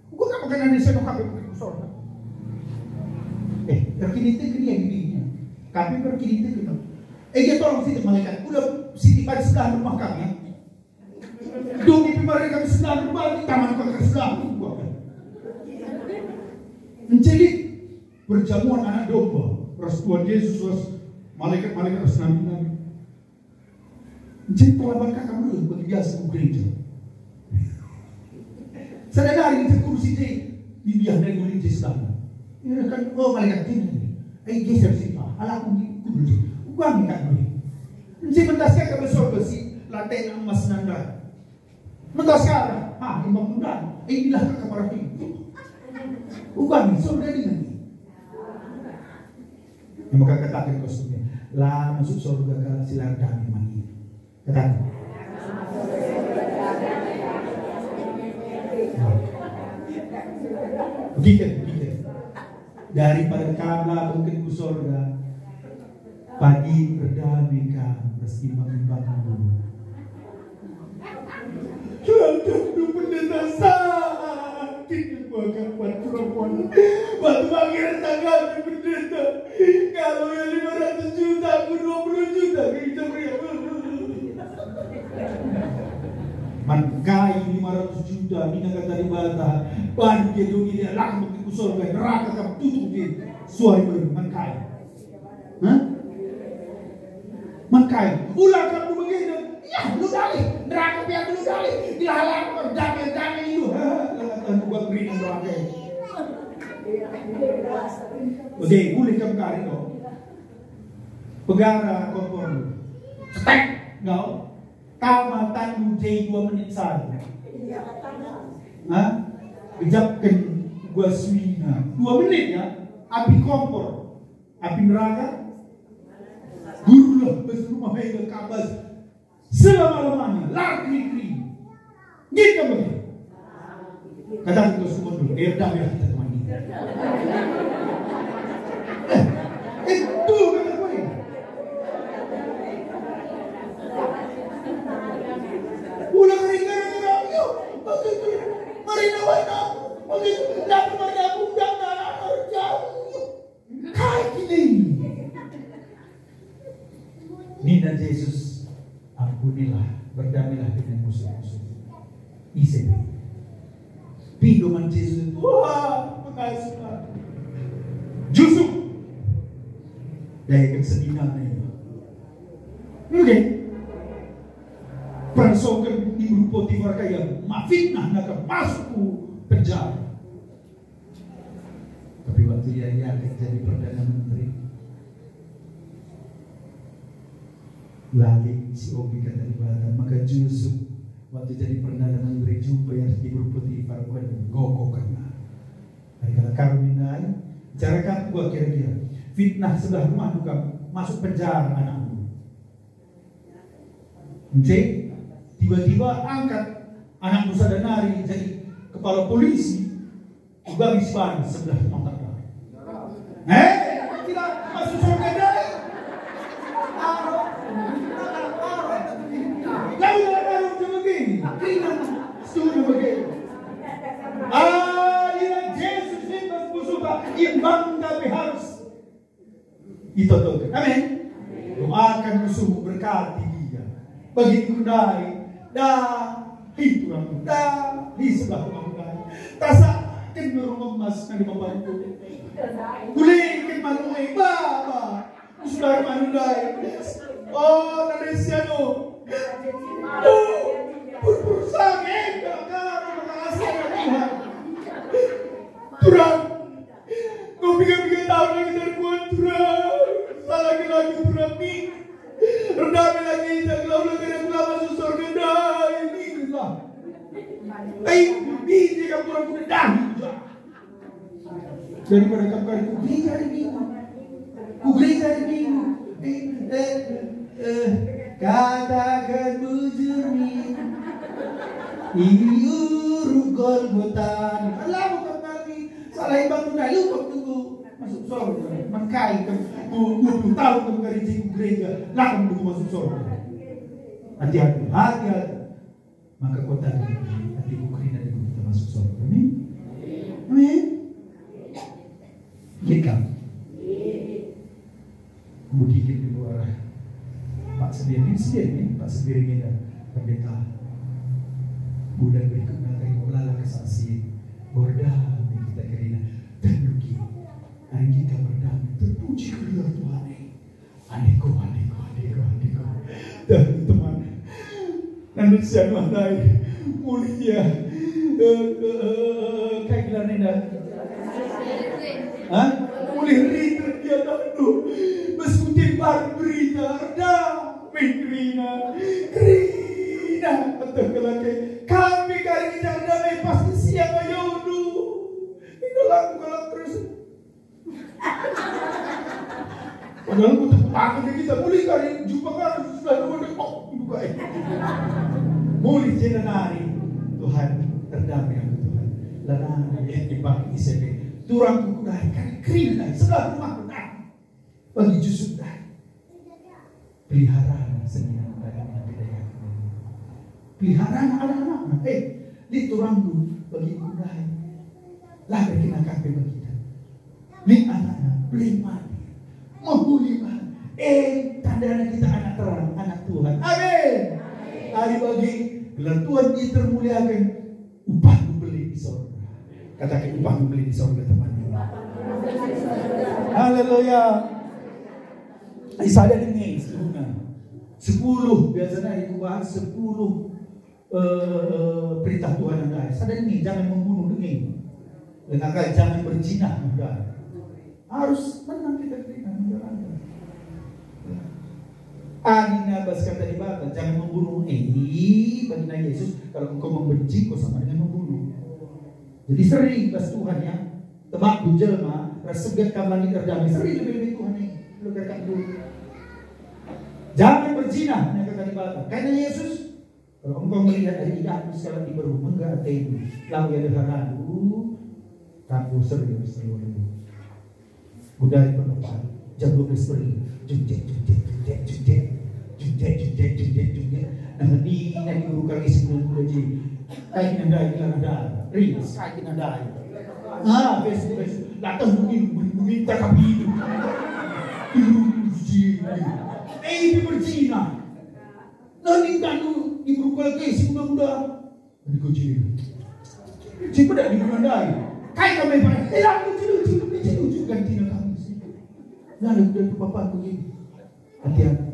uga kam maka nande senu ka pe ku sorga?" Eh, erkiniteken ia dirinya. Ka pe erkiniteken. Eh, ia tolong sitik malaikat. Ula sitik bas sebelah rumah kami, ya. Doni pe mari kami sebelah rumah, taman kami sebelah rumah. Ence lit perjamuan Anak Domba, ras Tuhan Yesus, ras malaikat-malaikat, ras nabi-nabi. Jadi terlambat kakak dulu bagi biasa ku gereja. Sadari ngincar kursi je, dibiah ndai guling je sedang. Ia kan, oh, malaikat ini. Ai geser sini, Pak. Ala aku di kudu je. Uang tak beri. Nje mentas kakak besor besi, lantai emas nanda. Mentas sekarang, ah, imam muda. Ai inilah kakak para pintu. Uang, sorga dengan. Yang maka katakan kostumnya, la masuk sorga kalak si la erdame man ia. Katakan. Begitu, begitu. Daripada kam la bengket ku sorga, pagi erdame kam ras imam-imamndu. Tuhan, pendeta sakit kekuatan perempuan. Batu bagi rentang kami pendeta. Kalau yang lima ratus juta, aku dua puluh juta, kita beri. Man kai lima ratus juta, nina kata Dibata, baru dia doni dia langsung ke sorga, neraka kam tutup dia. Suari baru, man kai. Hah? Man kai? Ula kam dua bagenda. Ya, lu dalih. Neraka pian lu dalih. Di halaman berdamai-damai lu. Hah, langa tahu gua ngeri neraka. Oke, boleh kam kari kok. Pegara kompor. Cetek, kau. Tama tandu jai dua menit saja. Hah? Gejapken gua suina. Dua menit ya. Api kompor. Api neraka, gurulah bas rumah enda kam bas selama-lamanya, la keri-keri. Nggit kam bage? Kataken kostumenndu, eh, erdame kita teman ini. Eh, itu kata gue. Ulang hari gara-gara, yuk, begitu. Mari nawain aku, begitu. Tapi mari aku, jangan anak jauh, yuk. Kai kini? Nina Jesus, "Ampunilah, berdamailah dengan musuh-musuh." Ise pe. Pindo man Jesus, "Tuhan, makasih, Tuhan." Jusup. Dayaken senina nai. Oke. Persoken Diberu Potifar ka ia, mafitnah na ka masuk ku penjara. Tapi waktu ia, ia jadi Perdana Menteri, la lit si oge kata Dibata, maka Jusup waktu jadi Perdana Menteri jumpa ia ras Diberu Potifar, waduh, gogo kena. Ari kalak Karun nina, "Cara kam gua kira-kira. Fitnah sebelah rumah kam, masuk penjara anakmu. Ence, tiba-tiba angkat anakmu sada nari jadi kepala polisi, uga misban sebelah rumah tangga." Eh, tidak masuk surga dai. Lalu lalu begini. Setuju begini. Ah, dia Jesus itu musuh imbang tapi harus ditontonkan. Amin. Doakan musuhmu, berkati dia. Bagi ku ndai, dahi turangku, dahi sebelah rumahku ndai. Tasaken ngerung emas nang di bapangku. Kuleken malu e, baba. Sudah malu ndai. Oh, Malaysia no. Oh, pur-pur sange, kakak, makasih ya Tuhan. Turang. Kau piga-piga tahun lagi dari Tuhan, turang. Salah lagi turang ni. Rendah lagi, tak kau lagi dari lama susur gendai. Ini lah. Tapi ini dia kurang kuda dah. Daripada kam kari ku gereja hari Minggu. Ku gereja hari Minggu. Eh, eh, eh, kataken bujur min. Iuruk Golgota. Alah, kam kari. Salah imbang tuna, lu kok tunggu masuk surga. Mengkai kam, dua puluh tahun kam kari ku gereja. Lah kam tunggu masuk surga. Hati-hati, hati-hati. Maka kota atiku kerina kita masuk surga. Amin. Amin. Kita. Kemudian di luar Pak Sebiring, Sebiring, Pak Sebiring ini pendeta. Bulan berikutnya kita melala kesaksian. Berdamai kita kerina. Dan rugi. Hari kita berdamai. Terpuji gelar Tuhan. Andiko, andiko, andiko, andiko. Dah, teman. Nandu si anu andai. Mulih ia. Eh, eh, eh, kai gelarna enda? Hah? Mulih riter dia, dah, aduh. Bas kutipan berita, dah. Min kerina. Kerina. Atau kelake. Kami kari kita damai pasti siap ayo, duh. Ini lagu kalau terus. Padahal untuk makan kita mulih kali jumpa kan sudah dua dek, oh, buka, eh. Mulih jenari. Tuhan, terdamai aku, Tuhan. Lanai yang dipakai ise pe. Turang kuku dai, kan kering dai, sebelah rumah dai. Bagi Jusup dai. Peliharana senina dagang yang didayaken. Peliharana anak-anakna. Eh, lit turangndu bagi ku ndai. La berkena kape bagi kita. Lit anakna, beli madi. Mehuli madi. Eh, tandana kita anak terang, anak Tuhan. Amin. Ari bagi gelar Tuhan ditermuliaken. Upahndu beli di sorga. Kataken, "Upahndu beli di sorga, teman." Haleluya. Isada dengi, seduhna. Sepuluh, biasanya ikubahas sepuluh, eh, eh, perintah Tuhan yang lain. Sada dengi, jangan membunuh, dengi. Dengan kata jangan berzina, udah. Harus menang kita beriman menjalankan. Adina bas kata Dibata, "Jangan membunuh." Eh, bagina Yesus, "Kalau engkau membenci, engkau sama dengan membunuh." Jadi seri bas Tuhan ya, tebak jelma, ras seget kam lagi terdamai, seri lebih-lebih Tuhan ini. Lu kata dulu. "Jangan berzina," nina kata Dibata. Karena Yesus, "Kalau engkau melihat ari idahmu sekalak diberu, menggah atendu, lau ia deharandu, kamu serius terlalu." Gundari penepan, jam dua belas peri, jungjet, jungjet, jungjet, jungjet, jungjet, jungjet, jungjet, jungjet. Nah, ini nanti guru kami sembilan puluh ji. Kai nandai, nandai. Ringas, kai nandai. Ah, beres, beres. Datang mungkin, mungkin tak kami itu. Guru, guru, guru. Eh, ini berzina. Nah, ini kan di berukal ke si muda-muda. Di kucing. Si pedak di rumah ndai. Kai kami pakai? Eh, lalu lucu, lucu, lucu, lucu, gantina kami. Lalu udah tu papaku ini. Hati-hati.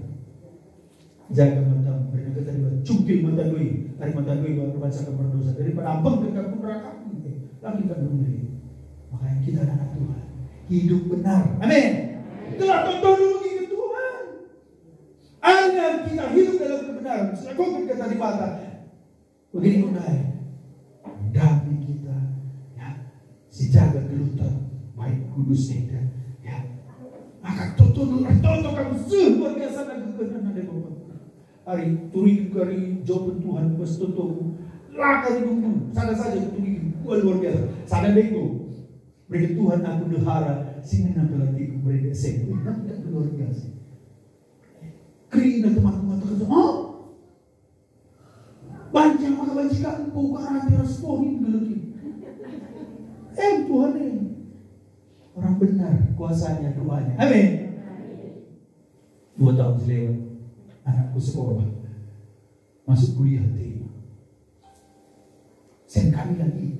Jaga mata, mereka tadi cungkil mata doi, ari mata doi baru baca kabar dosa. Daripada abang ke kampung neraka, lagi kan dulu. Makanya kita anak Tuhan, hidup benar. Amin. Itulah contoh dulu kita Tuhan. Agar kita hidup dalam kebenaran, selakukan kata Dibata. Begini mulai. Dame kita, ya, si jaga geluhta, baik kudus enda, ya. Maka tutu, tutu kamu seh luar biasa dan gegehna nande Bapa. Ari turiku kari jopen Tuhan bas totoku, laka di dungku, sada saja turiku, wah, luar biasa. Sada denggo, beri Tuhan aku ndehara, si ngena pelatiku, beri S M P, luar biasa. Kerina temanku mengatakan, "Oh, banci maka banci ka engkau ka ate ras pohon gelutin." Eh, Tuhan, eh. Orang benar kuasanya doanya. Amin. Dua tahun selewat, anakku sekolah. Masuk kuliah te. Sen kami lagi.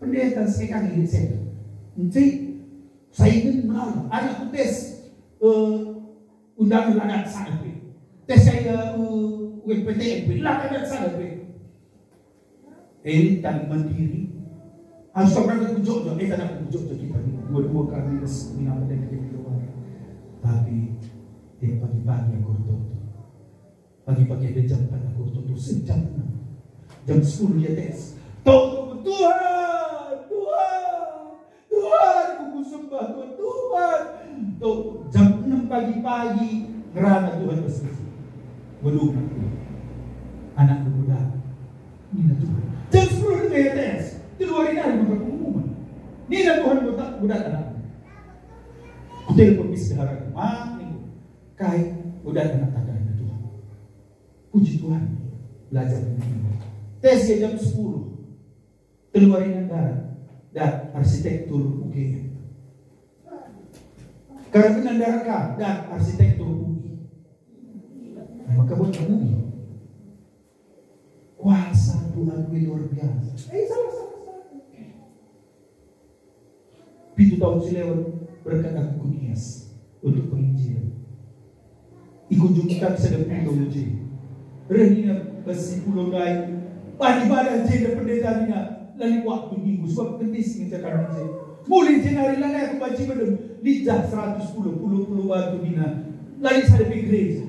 Pendeta saya kami sen. Enti saya ingin melarang anakku tes, eh, undangan la dat sada pe. Tes saya, eh, U M P T N pe, la dat sada pe. Eh, tang mandiri. Harus kau berangkat ku Jogja, eh, tang aku ku Jogja kita ni. Dua-dua kami tes minat dan kita keluar. Tapi, eh, pagi-pagi aku ertoto. Pagi-pagi ada jam empat aku ertoto, sejam enam. Jam sepuluh ya tes. Toto, Tuhan, Tuhan. Tuhan, ku sembah Tuhan, Tuhan. Tuh, jam enam pagi-pagi ngerana Tuhan bersisi. Belum aku. Anak muda. Nina Tuhan. Jam sepuluh itu ya tes. Telu hari nari maka pengumuman. Nina Tuhan budak, budak anak. Kutelpon bis dahara. Mak, nih. Kai, budak anak tangga Tuhan. Puji Tuhan. Belajar begini. Tes ya jam sepuluh. Keluarin negara, dah arsitektur U G M. Karena negara ka, dah arsitektur U I. Maka buat U I. Kuasa Tuhan gue luar biasa. Eh, salah, salah, salah. Pitu tahun si lewat berkat aku ku Nias untuk penginjilan. Ikunjungi kami sada pulau je. Reh nina bas si pulau ndai, "Bani badan je da pendeta," nina, "la lit waktu minggu, sebab kentis ngenca kami je." Mulih jenari lanai aku banci bedem, lit jah seratus pulau, pulau-pulau batu nina, la lit sada pe gereja.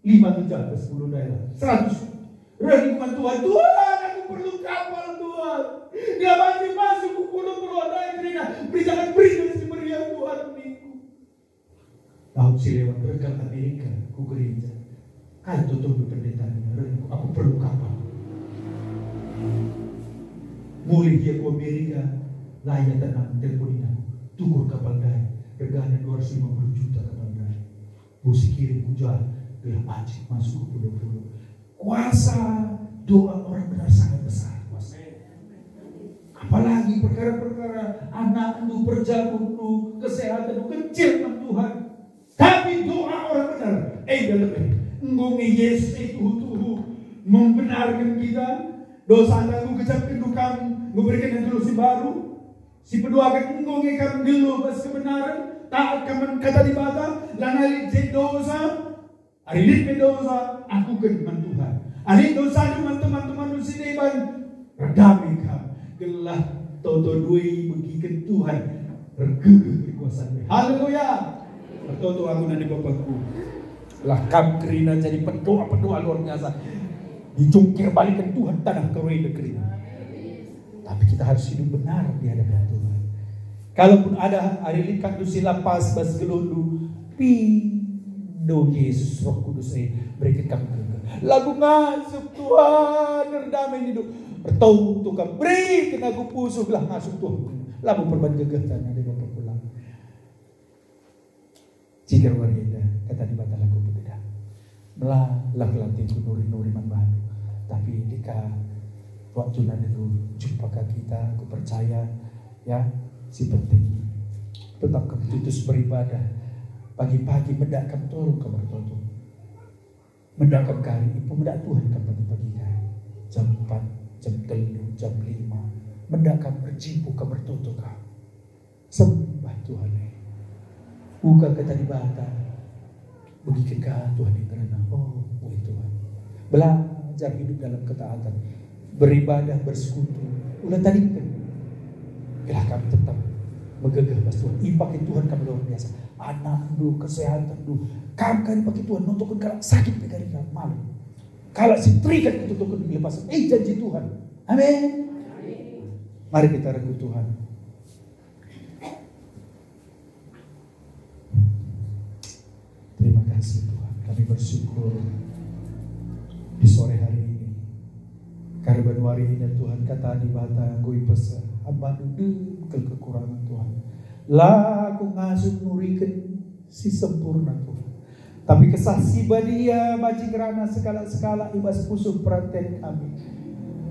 Lima tu jah bas pulau ndai la, seratus. Reh nina man Tuhan, "Tuhan, aku perlu kapal, Tuhan. Dia banci masuk ku pulau-pulau ndai kerina, beri jangan beri si meriah, Tuhan, ningku." Tahun si lewat reh kal Amerika ku gereja. Kai totondu pendeta nina, "Reh, aku perlu kapal." Mulih ia ku Amerika, la ia tenang, telpon nina, "Tukur kapal ndai, regana dua ratus lima puluh juta kapal ndai. Enggo sikirim ku jah, gelah banci masuk ku pulau-pulau." Kuasa doa orang benar sangat besar, kuasa. Apalagi perkara-perkara anakndu, perjabuhndu, kesehatanndu, kecil man Tuhan. Tapi doa orang benar, enda lebih. Enggo nge Yesus e tuhu-tuhu membenarken kita, dosa enggo gejapken kam, enggo beriken geluh si baru, si peduaken enggo nge kam geluh bas kebenaren, taat kam man kata Dibata, lanai lit je dosa, Ari lit pe dosa, akuken man Tuhan. Ari dosandu man teman-temanndu si deban, erdame kam. Gelah toto dua i begiken Tuhan, ergegeh kekuasaNa. Haleluya. Ertoto aku nande Bapakku. Lah kam kerina jadi pendoa-pendoa luar biasa. Dicungkir baliken Tuhan taneh Karo enda kerina. Tapi kita harus hidup benar di hadapan Tuhan. Kalaupun ada ari lit kap si la pas bas geluhndu, pindo Yesus Roh Kudus e beriken kam gegeh. Lagu ngasup Tuhan, erdame nindu. Ertoto kam, beriken aku pusuh gelah ngasup Tuhan. Labo perban gegeh taneh di Bapa pulang. Jika wari enda kata Dibata lako pegeda. Mela, la kel ateku nuri-nuri man bandu. Tapi dika waktu nandendu jumpa ka kita, aku percaya, ya, si penting tetap kam tutus beribadah. Pagi-pagi medak kam tolong kam ertoto. Medak kam kari, ipemedak Tuhan kam pagi-pagi kari. Jam empat, jam telu, jam lima, mendak kam erjimpuh, kam ertoto kam. Sembah Tuhan e. Buka Kata Dibata. Begiken ka Tuhan e ngerana. Oh, weh Tuhan. Belajar hidup dalam ketaatan. Beribadah, bersekutu. Ula tadingken. Gelah kami tetap megegeh bas Tuhan. Ipake Tuhan kami luar biasa. Anakndu, kesehatanndu. Kam kari pake Tuhan. Nontoken kalak sakit pe kari kalak malu. Kalak si terikat itu tuh dilepas. Eh, janji Tuhan. Amin. Mari kita regu Tuhan. Terima kasih Tuhan, kami bersyukur di sore hari ini. Kari banwari ini Tuhan, Kata Dibata enggo ipesa, hamba duduk kekurangan Tuhan. La aku ngasup nuriken si sempurna Tuhan. Tapi Kesah Si Badia banci ngerana sekalak-sekalak i bas pusuh peraten kami.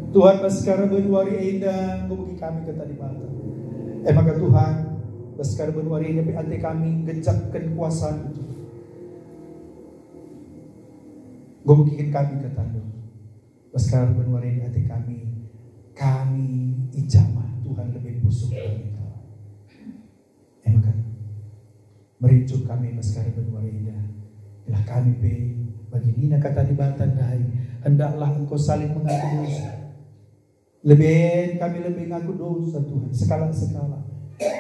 Tuhan, bas kari banwari enda enggo begi kami Kata Dibata. E maka Tuhan, bas kari banwari enda pe ate kami nggejakken kuasaNdu. Enggo begiken kami KataNdu. Bas kari banwari enda ate kami, kami ijamah Tuhan lebe pusuh kami. E maka, merincuh kami bas kari banwari enda. Gelah kami pe, bagi nina Kata Dibata ndai, hendaklah engkau saling mengaku dosa. Leben kami lebe ngaku dosa, Tuhan, sekalak-sekalak.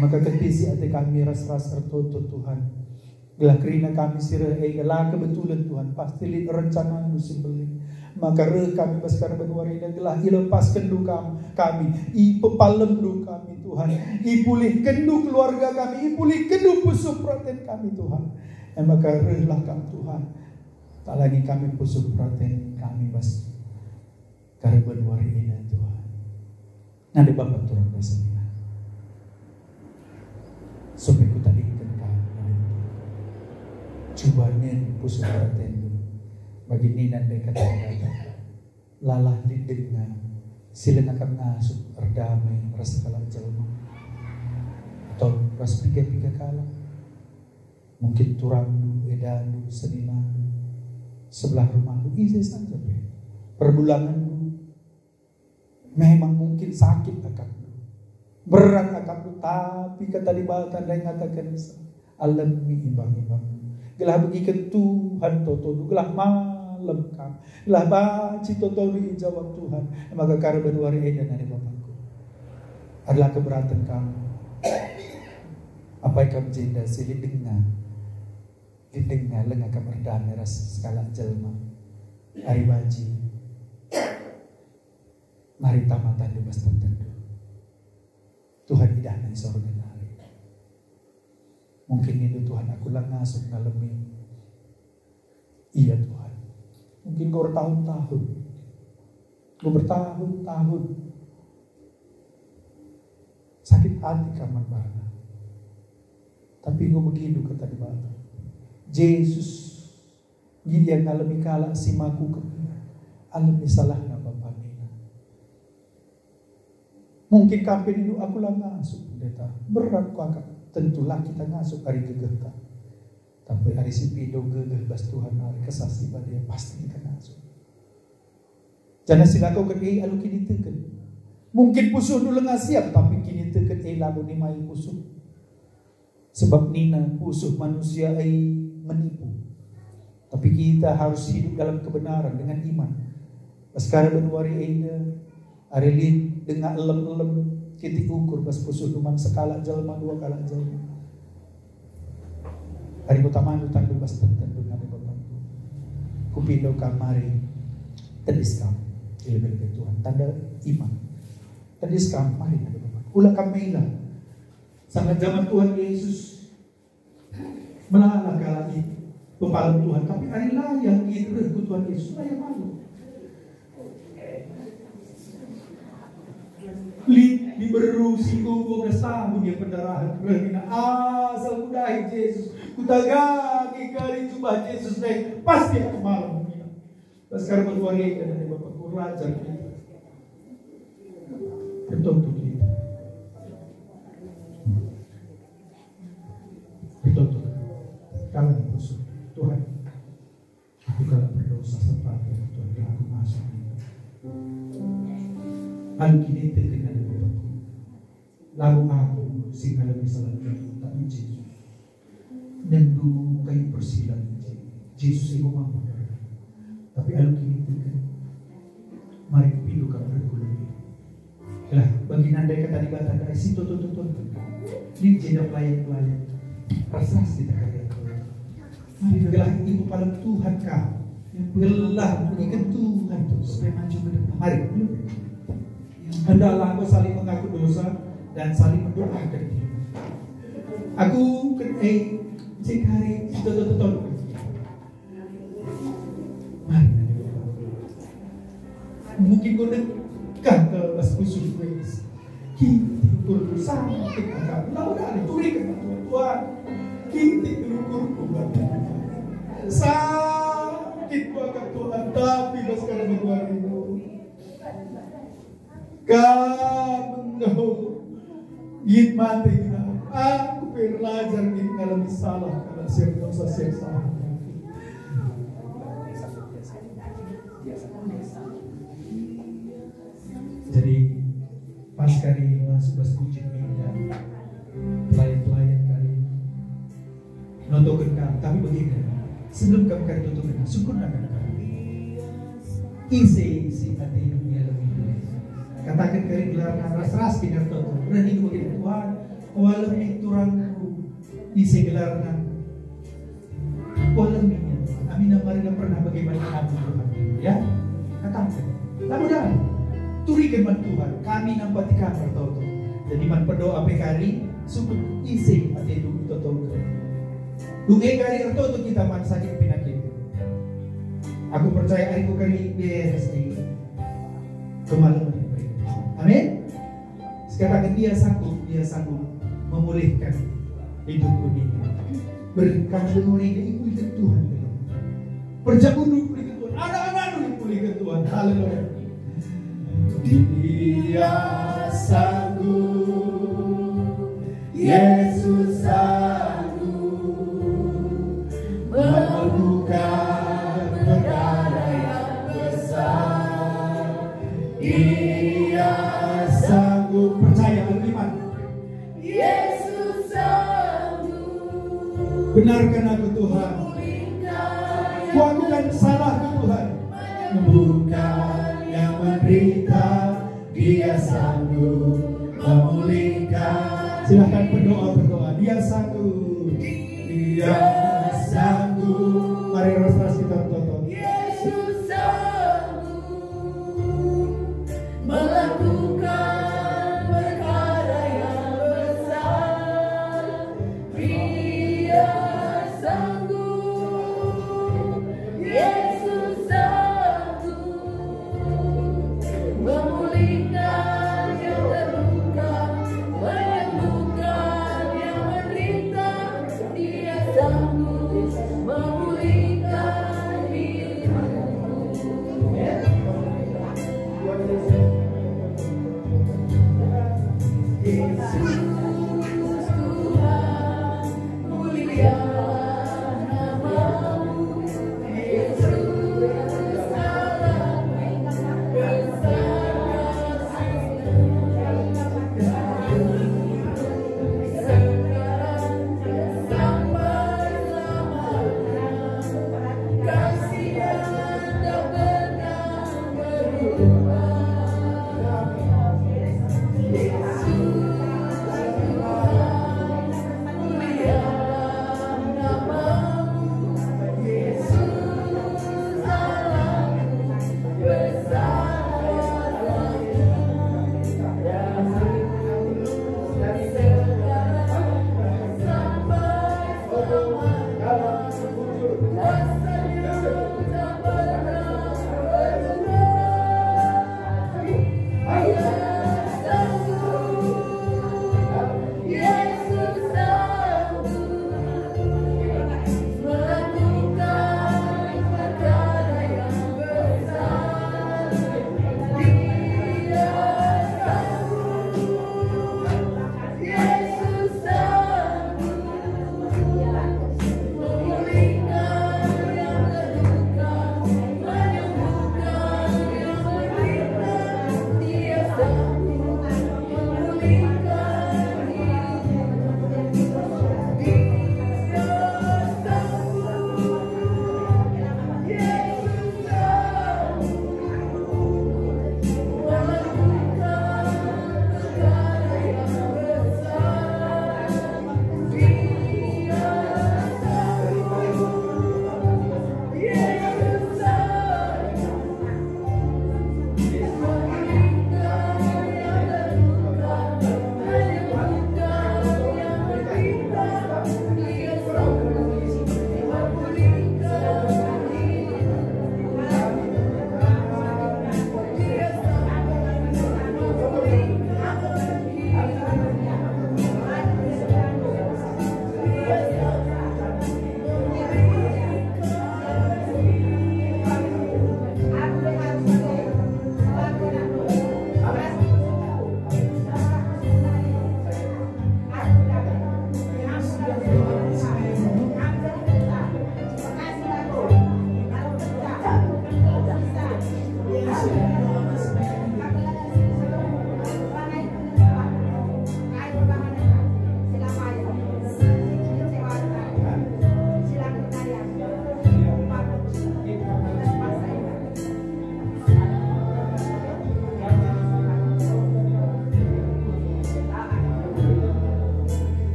Maka kentisi ate kami ras-ras ertoto, Tuhan. Gelah kerina kami si reh e la kebetulen, Tuhan, pasti lit rencanaNdu si mbelin. Maka reh kami bas kari banwari enda gelah ilepaskenndu kam-, kami, ipepalemndu kami, Tuhan. Ipulihkenndu keluarga kami, ipulihkenndu pusuh peraten kami, Tuhan. E maka rehlah kam, Tuhan. Talangi kami pusuh peraten kami bas kari banwari enda, Tuhan. Nande Bapa turang rasa nina. Supaya kutadingken kam, nande Bapa. Cuba nen pusuh peratenndu. Bagi nina ndai Kata Dibata. Lalah lit denga si langa kam ngasup erdame ras sekalak jelma. Atau ras piga-piga kalak. Mungkin turangndu, edandu, seninandu, sebelah rumahndu, ise saja pe. Pergulangenndu, memang mungkin sakit akapndu, berat akapndu, tapi Kata Dibata ndai ngatakenca, alemi imbang-imbangmu. Gelah begiken Tuhan totondu, gelah malem kam, gelah banci totondu ijawab Tuhan. Maka kari banwari enda nande Bapangku. Adalah keberaten kam. Apai kam jenda si lit denga, lit denga langa kam erdame ras sekalak jelma. Ari banci, mari tamatandu bas tentenndu. Tuhan idahna i sorga nari. Mungkin nindu Tuhan, "Aku la ngasup ngalemi." Iya Tuhan. Mungkin enggo bertahun-tahun. Enggo bertahun-tahun. Sakit hati kam man bana. Tapi enggo begindu Kata Dibata. Jesus, nggit ia ngalemi kalak si makuken ia, alemi salahna bapa nina. Mungkin kam pe nindu, "Aku la ngasup, Pendeta. Berat kuakap." Tentu la kita ngasup ari gegehta. Tapi ari si pindo gegeh bas Tuhan, ari Kesah Si Badia, pasti kita ngasup. Janah si lakoken e alu kiniteken. Mungkin pusuhndu langa siap, tapi kiniteken e labo nimai pusuh. Sebab nina pusuh manusia e menipu. Tapi kita harus hidup dalam kebenaran dengan iman. Bas kari banwari enda, ari lit denga elem-elem, kitik ukur bas pusuhndu man sekalak jelma, dua kalak jelma. Ari kutamandu tandu bas tentenndu nande Bapangku. Kupindo kam mari, tedis kam i lebe-lebe Tuhan. Tanda iman. Tedis kam mari nande Bapangku. Ula kam mela. Sanga jaman Tuhan Yesus, melala kalak i pepalem Tuhan, tapi ari la ia nggit reh ku Tuhan Yesus, la ia malu. Lit diberu si enggo dua belas tahun ia pendarahen, reh nina, "Asal kudahi Jesus, kutagaki kari jubah Jesus ndai, pasti aku malem," nina. Bas kari banwari enda nande Bapangku, rajar kita. Pertoto kita. Pertoto. Kalak pusuh. Tuhan, aku kalak berdosa, sepatu Tuhan, aku masuk. Alu kiniteken nande Bapangku. Labo aku si ngalemi salah, tapi Jesus. Nenndu kayu persilang, Jesus enggo mampu. Tapi alu kiniteken, mari kupindo kam erkulumi. Lah, bagi nandai kata Dibata ndai si toto-toto. Lit jenda pelayan-pelayan. Ras-ras kita kerja. Mari gelah ibu palang Tuhan kam. Gelah berikan Tuhan tu supaya maju ke depan. Mari. Hendaklah engkau saling mengaku dosa dan saling mendoakan diri. Aku ken-, eh, cekari si toto-toto. Mari, mari. Mungkin kau dekah ke bas khusus, guys. Kita ukur sakit, maka mudah-mudahan turiken Tuhan, Tuhan. Kita ukur, Tuhan. Sakit maka Tuhan, tapi bas karena Tuhan itu. Kam enggo nggit mate kita. Aku pe erlajar nggit ngalemi salah, kalak si erdosa, si ersalah. Jadi, pas kari masuk bas bujur enda, pelayan-pelayan kari notoken kam, tapi bagenda, sebelum kam kari totoken, sungkunna kam kari. Ise si atendu ialemi. Kataken kari gelarna ras-ras kita ertoto. Reh nindu bagenda, Tuhan, kualemi turangku. Ise gelarna? Kualemi ia, Tuhan. Aminna marina pernah bagaimana aku, Tuhan. Ya? Kataken. Lalu dah. Turiken man Tuhan. Kami nampati kam ertoto. Jadi man pedoa pe kari, sungkun ise atendu itotoken. Dung e kari ertoto kita man sakit penyakit. Aku percaya arihku kari beres e. Kemalemen. Amin. Sekataken Dia sanggup, Dia sanggup memulihkan hidupku ini. Berkat dengar ini, ipulihken Tuhan. Perjabundu ipulihken Tuhan. Anak-anakndu ipulihken Tuhan. Haleluya. Dia sanggup, Yesus sanggup melakukan perkara yang besar. Dia sanggup. Percaya, beriman. Yesus sanggup. Benarkan aku, Tuhan. Kuakukan salahku, Tuhan. Menyembuhkan yang menderita, Dia sanggup memulihkan. Silahkan berdoa, berdoa. Dia sanggup. Dia sanggup. Mari ras-ras kita berdoa. Yesus sanggup melakukan perkara yang besar. Dia sanggup, Yesus sanggup memulihkan yang terluka, menyembuhkan yang menderita. Dia sanggup memulihkan hidupku. Yesus.